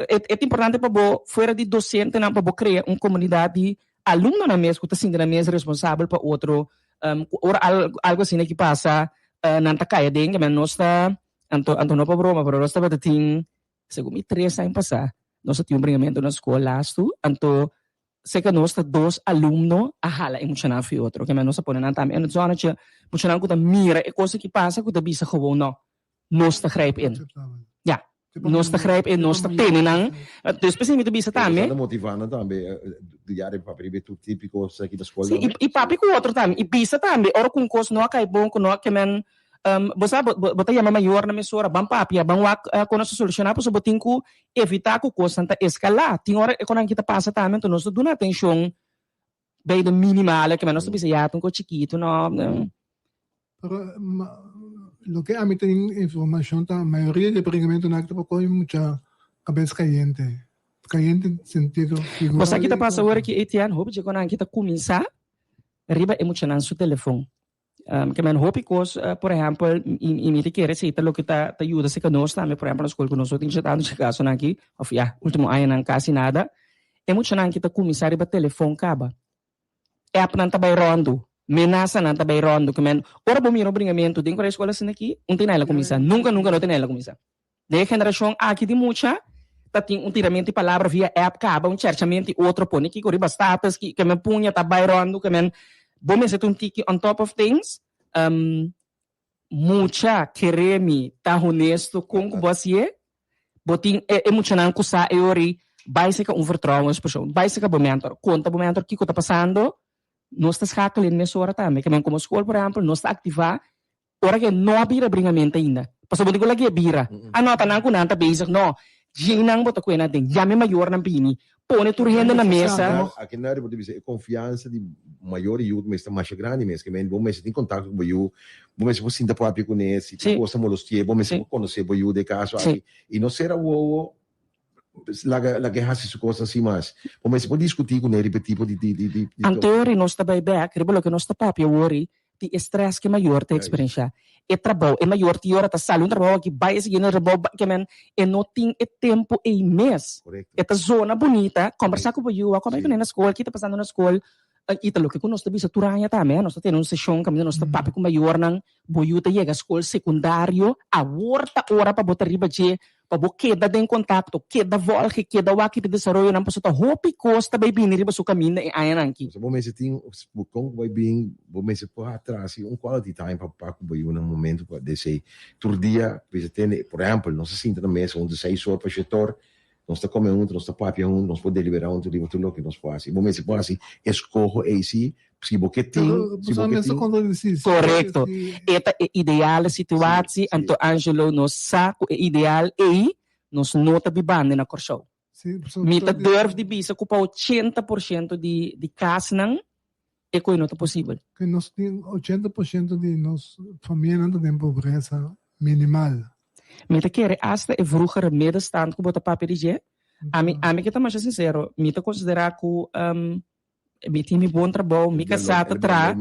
e ta importante pa bo fuera di dosentenan pa bo krea un komunidat di alumnonan mes ku ta sinti nan mes responsabel pa otro. Ku ora algu asina ki pasa nan ta kaya den, nos ta Anto, anto no pa broma, pero nos tabata tin, segun mi tres aña pasá, nos a tin un bringamentu na skol lastu, anto seka nos ta dos alumno a hala e muchanan afu e otro, keme nos a pone nan tambe en het zonnetje, muchanan ku ta mira e kos aki pasa ku ta bisa gewoon no, nos ta grijp in. Ya, nos ta grijp in, nos ta tene nan, dus p'esei mi ta bisa tambe. Nos a motivá nan tambe, di yari papia riba e tur típiko esaki na skol Sí, i papia ku otro tambe, i bisa tambe ora ku un kos no a kai bon, ku no a kemen Bo sa, bo, bo ta yama mayornan mesora, ban papia, ban wak kon nos ta solushoná, pasobra bo tin ku evitá ku kosnan ta eskalá. Tin ora e konan aki ta pasa tambe, anto nos ta duna atenshon bij de minimale, ke nos ta bisa ya ta un kos chikitu, no. Pero loke ami tin informashon ta mayoria di e bringamentunan aki ta por kohe mucha kabes kayente, kayente den sentido figural. Bo sa ki ta pasa ora ki Etienne, hopi dje konan aki ta kuminsá riba e muchanan su telefon. Ke men hopi kos, por ehèmpel, i mi ta kere si ta loke ta ta yuda serka nos tambe, por ehèmpel na skol ku nos no tin tantu dje kasonan aki, òf ya, último añanan kasi nada, e muchanan aki ta kuminsá riba telefòn kaba. Appnan ta bai ròndu, menasanan ta bai ròndu, ke men ora bo mira un bringamentu den kualke skol asina aki, un tin el a kuminsá, nunka nunka no tin el a kuminsá. Den e generashon aki di mucha ta tin un tiramentu di palabra via app kaba, un cherchamentu i otro pone kiko riba status, ki ke men puña ta bai ròndu, ke men bo mester ta un tiki on top of things. Mucha kere mi ta honesto kon ku bo hasié, bo tin e e muchanan ku sa e ori bai seka un vertrouwenspersoon, bai seka bo mentor, konta bo mentor kiko ta pasando, nos ta schakel in mesora tambe, ke men komo skol por ehèmpel nos ta aktivá Ora ke no a bira bringament ainda. Pasobra bo tin ku lag'é bira. A nota nan ku nan ta bezig. No. Djei nan bo ta kue nan den. Yama e mayornan bini. Pone tur hende na mesa. Aki na bo ta bisa e konfiansa di mayor i yu mester ta masha grandi mes. Ke men bo mester tin kontakto ku bo yu. Bo mester por sinta papia kuné. Si tin kos ta molosti'é bo mester por konosé bo yu den e kaso aki. I no sera wowo laga lag'é hasi su kosnan sin mas. Bo mester por diskutí kuné riba e tipo di di di. Anteori nos ta bai bèk riba loke nos ta papia awor di e stress ku e mayor ta eksperenshá. E trabou, e mayor tin ora ta sali un trabou aki bai e siguiente trabou bai, ke men e no tin e tempu ei mes. E ta zona bunita, kombersá ku bo yu, a kòmber kuné na skol, ki ta pasando na skol, i ta loke ku nos ta bisa tur aña tambe, nos ta tene un seshon kaminda nos ta papia ku mayornan, bo yu ta yega skol sekundario, awor ta ora pa bo ta riba dje, Pa bo keda den kontakto, keda volge, keda wak riba desaroyonan pasobra ta hopi kos ta bai bini riba su kaminda e añanan aki. Pasobra bo mester tin, kon ku bai bin, bo mester por atrasi un quality time pa pa ku bo yu na momento ku a desei. Tur dia bisa tende, por ehempel, nos ta sinta na mesa huntu seis or pa shete or, nos ta kome huntu, nos ta papia huntu, nos por deliberá huntu riba tur loke nos por hasi. Bo mester por hasi eskoho ei si Si bo ke tin, si bo ke tin. Korekto. E ta e ideale situatie, anto Angelo nos sa ku e ideal ei nos no ta bibando na Kòrsou. Mi ta durf di bisa ku pa 80% di di kasnan e koe no ta posibel. Ke nos tin 80% di nos famianan ta den pobresa minimal. Mi ta kere asta e vroegere middenstand ku bo ta papia di dje. Ami ami ke ta masha sinsero, mi ta konsiderá ku Mi tin mi bon trabou, mi kasá ta traha.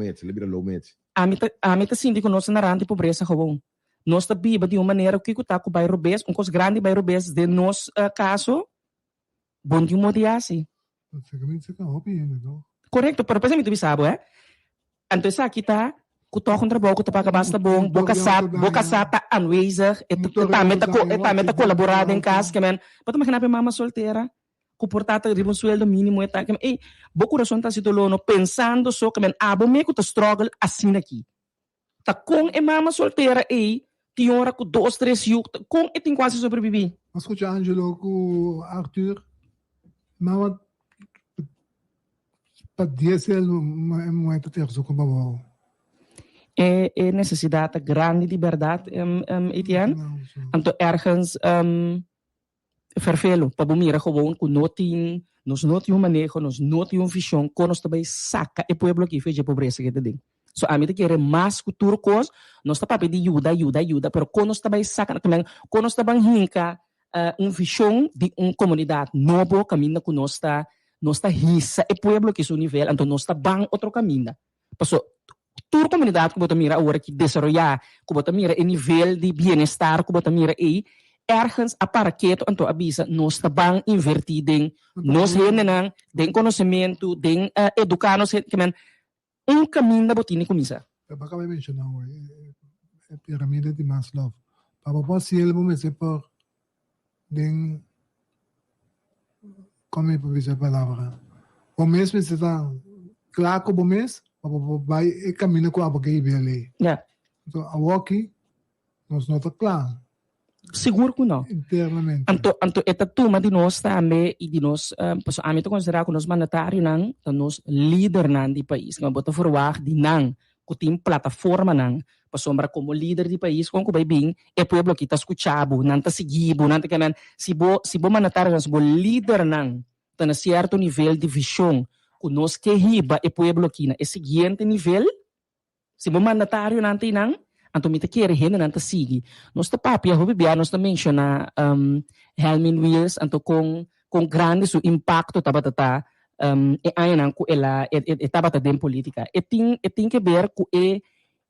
Ami ta, ami ta sinti ku nos ta na rand di pobresa gewoon. Nos ta biba di un manera ku ta ku bai robes, un kos grandi bai robes den nos kaso, bon tin un modo di hasi. Korekto, pero p'esei mi ta bisa bo, eh. Anto esaki ta ku tòg un trabou ku ta paga basta bon, bo kasá, bo kasá ta aanwezig, e tambe ta, e tambe ta kolaborá den kas, ke men, bo ta imaginá pa e mama soltera? Ku por ta ta riba un sueldo mínimo e ta ke men ey bo kurason ta hasi doló no pensando so ke men abo me ku ta struggle asina aki ta kon e mama soltera ey tin ora ku dos tres yu kon e tin ku hasi sobreviví. M'a skucha Angelo ku Arthur mama. pa dies el e muhé ta tira su kurpa abou. E e nesesidat ta grandi di bèrdat, Etienne. Anto ergens ferfelu pa bo mira gewoon ku no tin, nos no tin un maneho, nos no tin un vishon kon nos ta bai saka e pueblo aki for dje pobresa ke ta den. So ami ta kere mas ku tur kos nos ta papia di yuda, yuda, yuda, pero kon nos ta bai saka, kon nos ta ban hinka un vishon di un komunidat nobo kaminda ku nos ta nos ta hisa e pueblo aki su nivel anto nos ta ban otro kaminda. Paso tur komunidat ku bo ta mira awor aki desaroyá, ku bo ta mira e nivel di bienestar ku bo ta mira ei, ergens a para ketu anto a bisa nos ta ban invertí den nos hendenan, den konosementu, den eduká nos hende, kimen un kaminda bo tin di kuminsá. Bo a kaba di menshoná awor e piramide di Maslow. Pa bo por hasi el bo mester por den kon mi por bisa e palabra bo mes mester ta kla ku bo mes pa bo por bai e kaminda ku abo ke hiba alei. Enton awoki nos no ta kla. Sigur ku no. Internamente. Anto anto e ta tuma di nos tambe i di nos pasobra ami ta konsiderá ku nos mandatarionan ta nos lidernan di pais. Bo ta verwagt di nan ku tin plataformanan pasobra komo lider di pais kon ku bai bin e pueblo aki ta skucha bo, nan ta sigui bo, nan ta kende si bo si bo mandatarionan si bo lidernan ta na sierto nivel di vishon ku nos ke hiba e pueblo aki na e siguiente nivel. Si bo mandatarionan ta einan, anto mi ta kere hendenan ta sigui. Nos ta papia hopi bia, nos ta menshoná Helmin Wiels, anto kon kon grandi su impakto tabata ta e añanan ku el a e tabata den polítika. E tin e tin ke ber ku e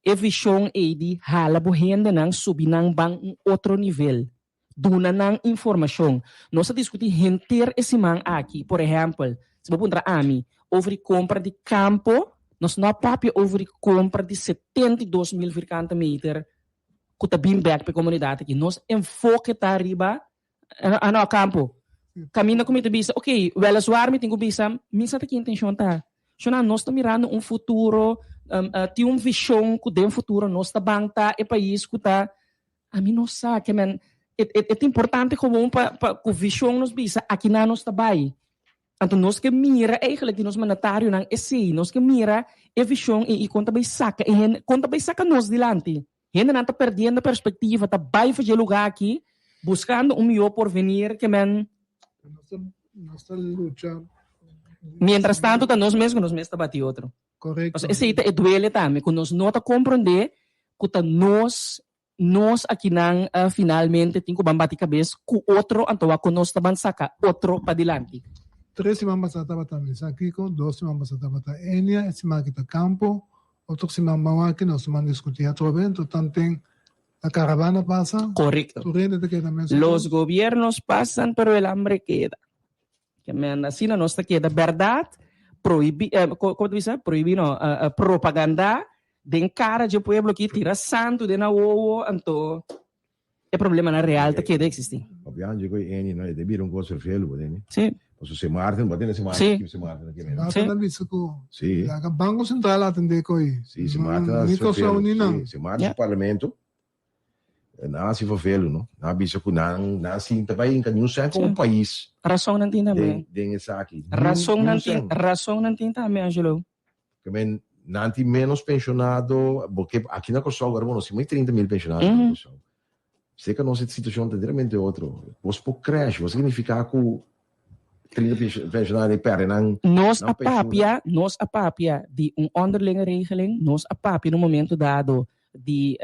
e vishon ei di hala bo hendenan subi nan ban un otro nivel. Duna nan informashon. Nos a diskutí henter e siman aki. Por ehèmpel, si bo puntra ami over di kompra di kampo, nos no a papia over di kompra di 72 mil vierkante meter ku ta bin bèk pa e komunidat aki. Nos enfoke ta riba, ah no, kampo. Kaminda ku mi ta bisa, oke, wèleswaar mi tin ku bisa, mi sa ta ki intenshon ta. Shona, nos ta mirando un futuro, tin un vishon ku den futuro nos ta ban ta e pais ku ta Ami no sa, ke men e e ta importante gewoon pa pa ku vishon nos bisa akinan nos ta bai. Anto nos ke mira eigenlijk di nos mandatarionan esei, nos ke mira e vishon ei i kon ta bai saka e hende, kon ta bai saka nos dilanti. Hendenan ta perdiendo perspektiva, ta bai for dje lugá aki buskando un mihó porvenir ke men. Nos ta lucha. Mientras tanto ta nos mes ku nos mes ta bati otro. Korekto. Pasobra esei ta e duele tambe, ku nos no ta komprondé ku ta nos, nos akinan finalmente tin ku ban bati kabes ku otro, anto wak ku nos ta ban saka otro padilanti. Tres siman pasá tabata misa kiko, dos siman pasá tabata Enia, e siman aki ta Campo, otro siman ban wak nos ta ban diskutí atrobe, anto tanten la caravana pasa, Korekto. tur hende ta keda mesun Los gobiernos pasan pero el hambre queda. Ke men asina nos ta keda bèrdat prohibí, ko ta bisa? Prohibí no, propagandá den kara dje pueblo aki, tira santu den nan wowo, anto e problemanan real ta keda eksistí. Papiando dje ku e eni no, e ta bira un kos ferfelu, bo tende? Sí. Pasobra Sint Maarten, bo a tende Sint Maarten? Sí. Kiko Sint Maarten a keme? Sint Maarten a bisa ku Sí. laga Banko Sentral atendé ku ei. Sí, Sint Maarten a Ni Kòrsou ni nan. Sí, Sint Maarten su parlamento Nan hasi vervelu, no? Nan a bisa ku nan nan sinta pa hinka niun sèn komo pais. Rason nan tin tambe. Den den esaki. Rason nan tin, rason nan tin tambe, Angelo. Ke men nan tin ménos penshonado, bo ke aki na Kòrsou awor nos tin mas di 30 mil penshonado na Kòrsou. Seka nos e situashon ta enteramente otro. Bos por crash, bo signifiká ku 30 penshonado ei pèrdè nan Nos nan a penshun. papia, nos a papia di un onderlinge regeling, nos a papia na un momento dado di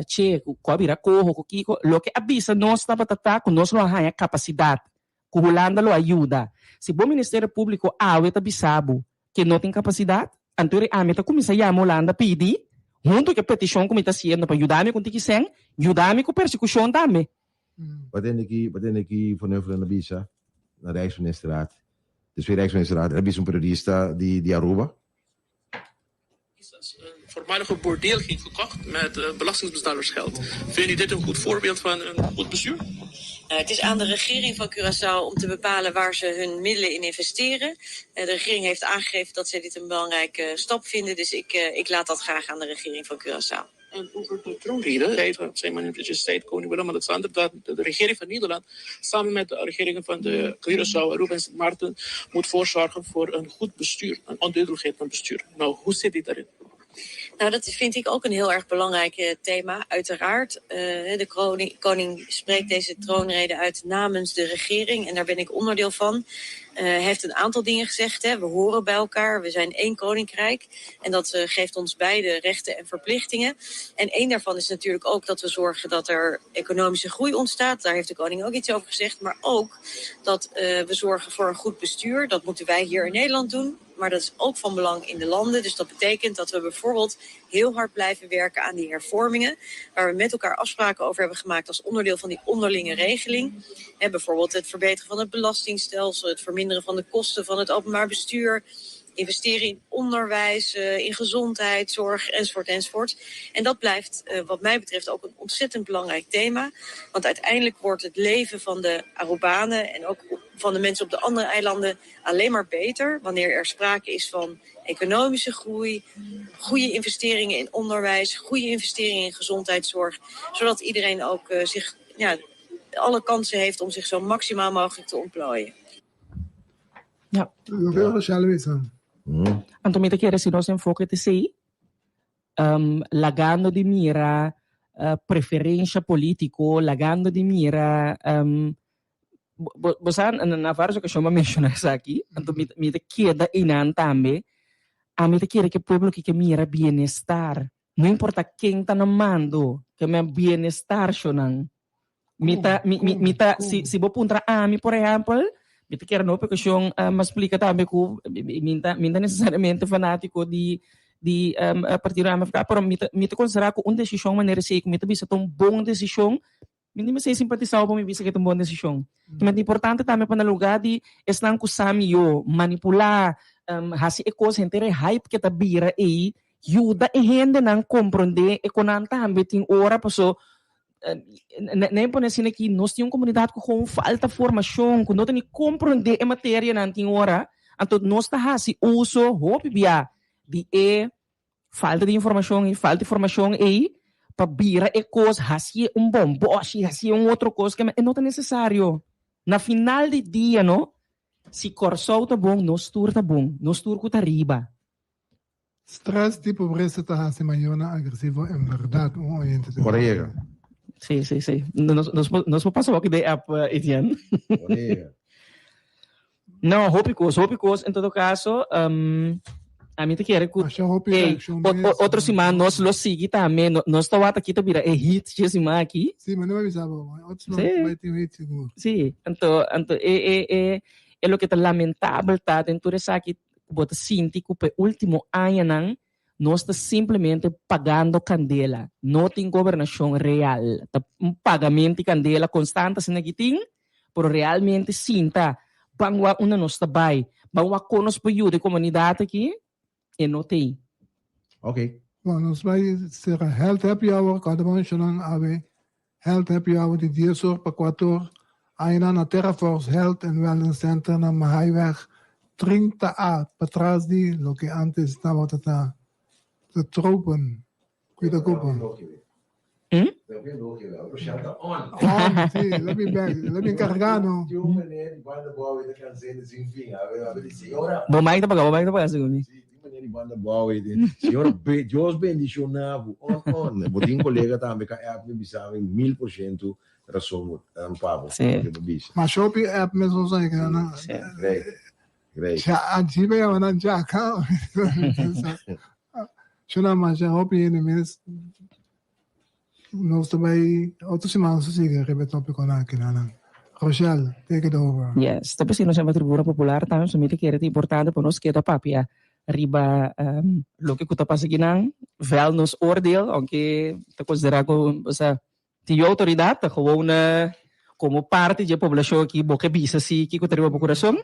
che ku a bira koho ku kiko, loke a bisa nos tabata ta ku nos lo a haña kapasidat, ku Hulanda lo a yuda. Si bo Ministerio Públiko awe ta bisa bo ke no tin kapasidat, anto eri ami ta kuminsá yama Hulanda pidi, huntu ku e petishon ku mi ta hasiendo pa yuda mi ku un tiki sèn, yuda mi ku persekushon tambe. Bo tende ki, bo tende ki Van Huffelen a bisa na Rijksministerraad. Despues Rijksministerraad el a bisa un periodista di di Aruba. Een voormalige bordeel ging gekocht met belastingbetalersgeld. Vindt u dit een goed voorbeeld van een goed bestuur? Nou, het is aan de regering van Curaçao om te bepalen waar ze hun middelen in investeren. De regering heeft aangegeven dat zij dit een belangrijke stap vinden. Dus ik, ik laat dat graag aan de regering van Curaçao. En over de troonrede zei zijn majesteit koning Willem-Alexander dat de regering van Nederland samen met de regeringen van de Curaçao, Aruba en Sint Maarten moet voorzorgen voor een goed bestuur, een onduidelijkheid van bestuur. Nou, hoe zit dit daarin? Nou, dat vind ik ook een heel erg belangrijk eh, thema, uiteraard. Eh, de koning, koning spreekt deze troonrede uit namens de regering en daar ben ik onderdeel van. Eh, hij heeft een aantal dingen gezegd. Hè. We horen bij elkaar, we zijn één koninkrijk. En dat eh, geeft ons beide rechten en verplichtingen. En één daarvan is natuurlijk ook dat we zorgen dat er economische groei ontstaat. Daar heeft de koning ook iets over gezegd. Maar ook dat eh, we zorgen voor een goed bestuur. Dat moeten wij hier in Nederland doen. Maar dat is ook van belang in de landen. Dus dat betekent dat we bijvoorbeeld heel hard blijven werken aan die hervormingen. Waar we met elkaar afspraken over hebben gemaakt als onderdeel van die onderlinge regeling. En bijvoorbeeld het verbeteren van het belastingstelsel, het verminderen van de kosten van het openbaar bestuur. Investeren in onderwijs, eh, in gezondheid, zorg, enzovoort, enzovoort. En dat blijft, eh, wat mij betreft, ook een ontzettend belangrijk thema. Want uiteindelijk wordt het leven van de Arubanen en ook van de mensen op de andere eilanden alleen maar beter wanneer er sprake is van economische groei, goede investeringen in onderwijs, goede investeringen in gezondheidszorg, zodat iedereen ook eh, zich ja, alle kansen heeft om zich zo maximaal mogelijk te ontplooien. Ja. Hoeveel Rochelle bisa? Anto mi ta kere si nos enfoke ta esei, um, lagando di mira uh, preferencia politico, lagando di mira um, bo, bo sa, na, na varios ocasion m'a menciona esaki, anto mi, mi ta keda einan tambe, ami ta kere ke pueblo ki ke mira bienestar, no importa ken ta na mando, ke men bienestar shonan. Mi ta, mi, mi, mi ta, si, si bo puntra ami, por ehempel, mi ta kere no precaucion uh, ma splica tambe ku mi ta, mi ta necesariamente fanatico di di um, partido MFK, pero mi ta, mi ta considera ku un decision manera esei, ku mi ta bisa ta un bon decision, mi ni mester simpatisa pa mi bisa ku ta un bon decision. Mm. Importante tambe pa na lugar di esnan ku sa mihó manipulá, um, hasi e kos henter e hype ke ta bira ei, yuda e hendenan komprondé e kon nan tambe tin ora paso Nan pone asina aki, nos tin un komunidat ku gewoon falta formashon, ku no ta ni komprondé e materianan tin ora, anto nos ta hasi uso hopi bia di e falta di informashon ei, falta di formashon ei pa bira e kos, hasié un bòmbòshi, hasié un otro kos ke e no ta nesesario. Na final di dia no, si Kòrsou ta bon, nos tur ta bon, nos tur ku ta riba. Stress di pobresa ta hasi mayornan agresivo en berdad, un oyente ta Ora yega. Sí, sí, sí. Nos, nos, nos por pasa hopi de app, eh, Etienne. Ora yega. No, hopi kos, hopi kos en todo caso. Um, a mi te kere ku Masha hopi Ey, reaccion o- mes. o- otro siman nos lo sigui tambe. No, nos ta wata kita bira e hit dje siman aki. Sí, maar no me avisaba. Otro siman Sí. bai tin hit sigur. Sí, anto, anto e, e, e, e loke ta lamentabel ta den tur esaki ku bo ta sinti ku pa e último añanan nos ta simplemente pagando kandela. No tin gobernashon real. Ta un pagamento di kandela konstante asina ki tin, pero realmente sinta ban wak unda nos ta bai, ban wak kon nos por yuda e komunidat aki, e no t'ei. Ok. Bon, nos bai sera Health Happy Hour, kòrda bo menshonan awe Health Happy Hour di dies or pa kuater or, aina na Terraforce Health and Wellness Center na Mahaiweg 30 A, patras di loke antes tabata ta De Tropen. Cuida Koper. On, si, let me back, let me encarga no. Bo mic ta paga, bo mic ta paga segun mi. Meneer di banda bou e di, Señor, be, Dios bendiciona bo. On, on. Bo tin colega tambe ka app mi bisa mi 1000% razon bo, um, pa bo. Sí. Loke bo bisa. Ma shopi app mes ons ay ka na. Sí. Great. Great. Ja, anchi be yaman nan jaka. Shona masha hopi hende mes. Nos ta bai otro siman su sigui riba e topiconan aki nan. Rochelle, take it over. Yes, ta p'esei nos yama Tribuna Popular tambe, pasobra mi ta kere ta importante pa nos keda papia riba loke ku ta pasa akinan, vèl nos oordeel, aunke ta konsiderá ku, osea, tin yu outoridat, ta gewoon komo parti dje poblashon aki bo ke bisa si kiko ta riba bo kurason.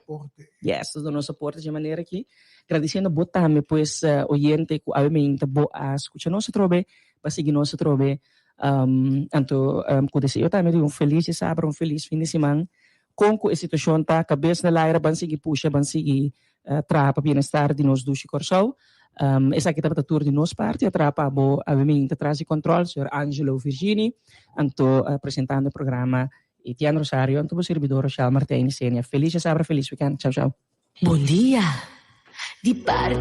Yes, nos duna nos soporte dje manera aki. Gradisiendo bo tambe pues oyente ku awe meinta bo a skucha nos atrobe. Pa sigui nos atrobe. Anto cu deseo tambe di un feliz djasabra, un feliz fin di siman. Con cu e situacion ta, cabes na laira, ban sigui pusha, ban sigui traha pa bienestar di nos dushi Corsou. Esaki tabata tur di nos parti. A traha pa bo awe minta tras di control, señor Angelo Virgini, anto presentando e programa Etienne Rosario, anto bo sirbidor Rochelle Martijn Isenia. Feliz djasabra, feliz weekend. Chao chao. Bon dia di parti.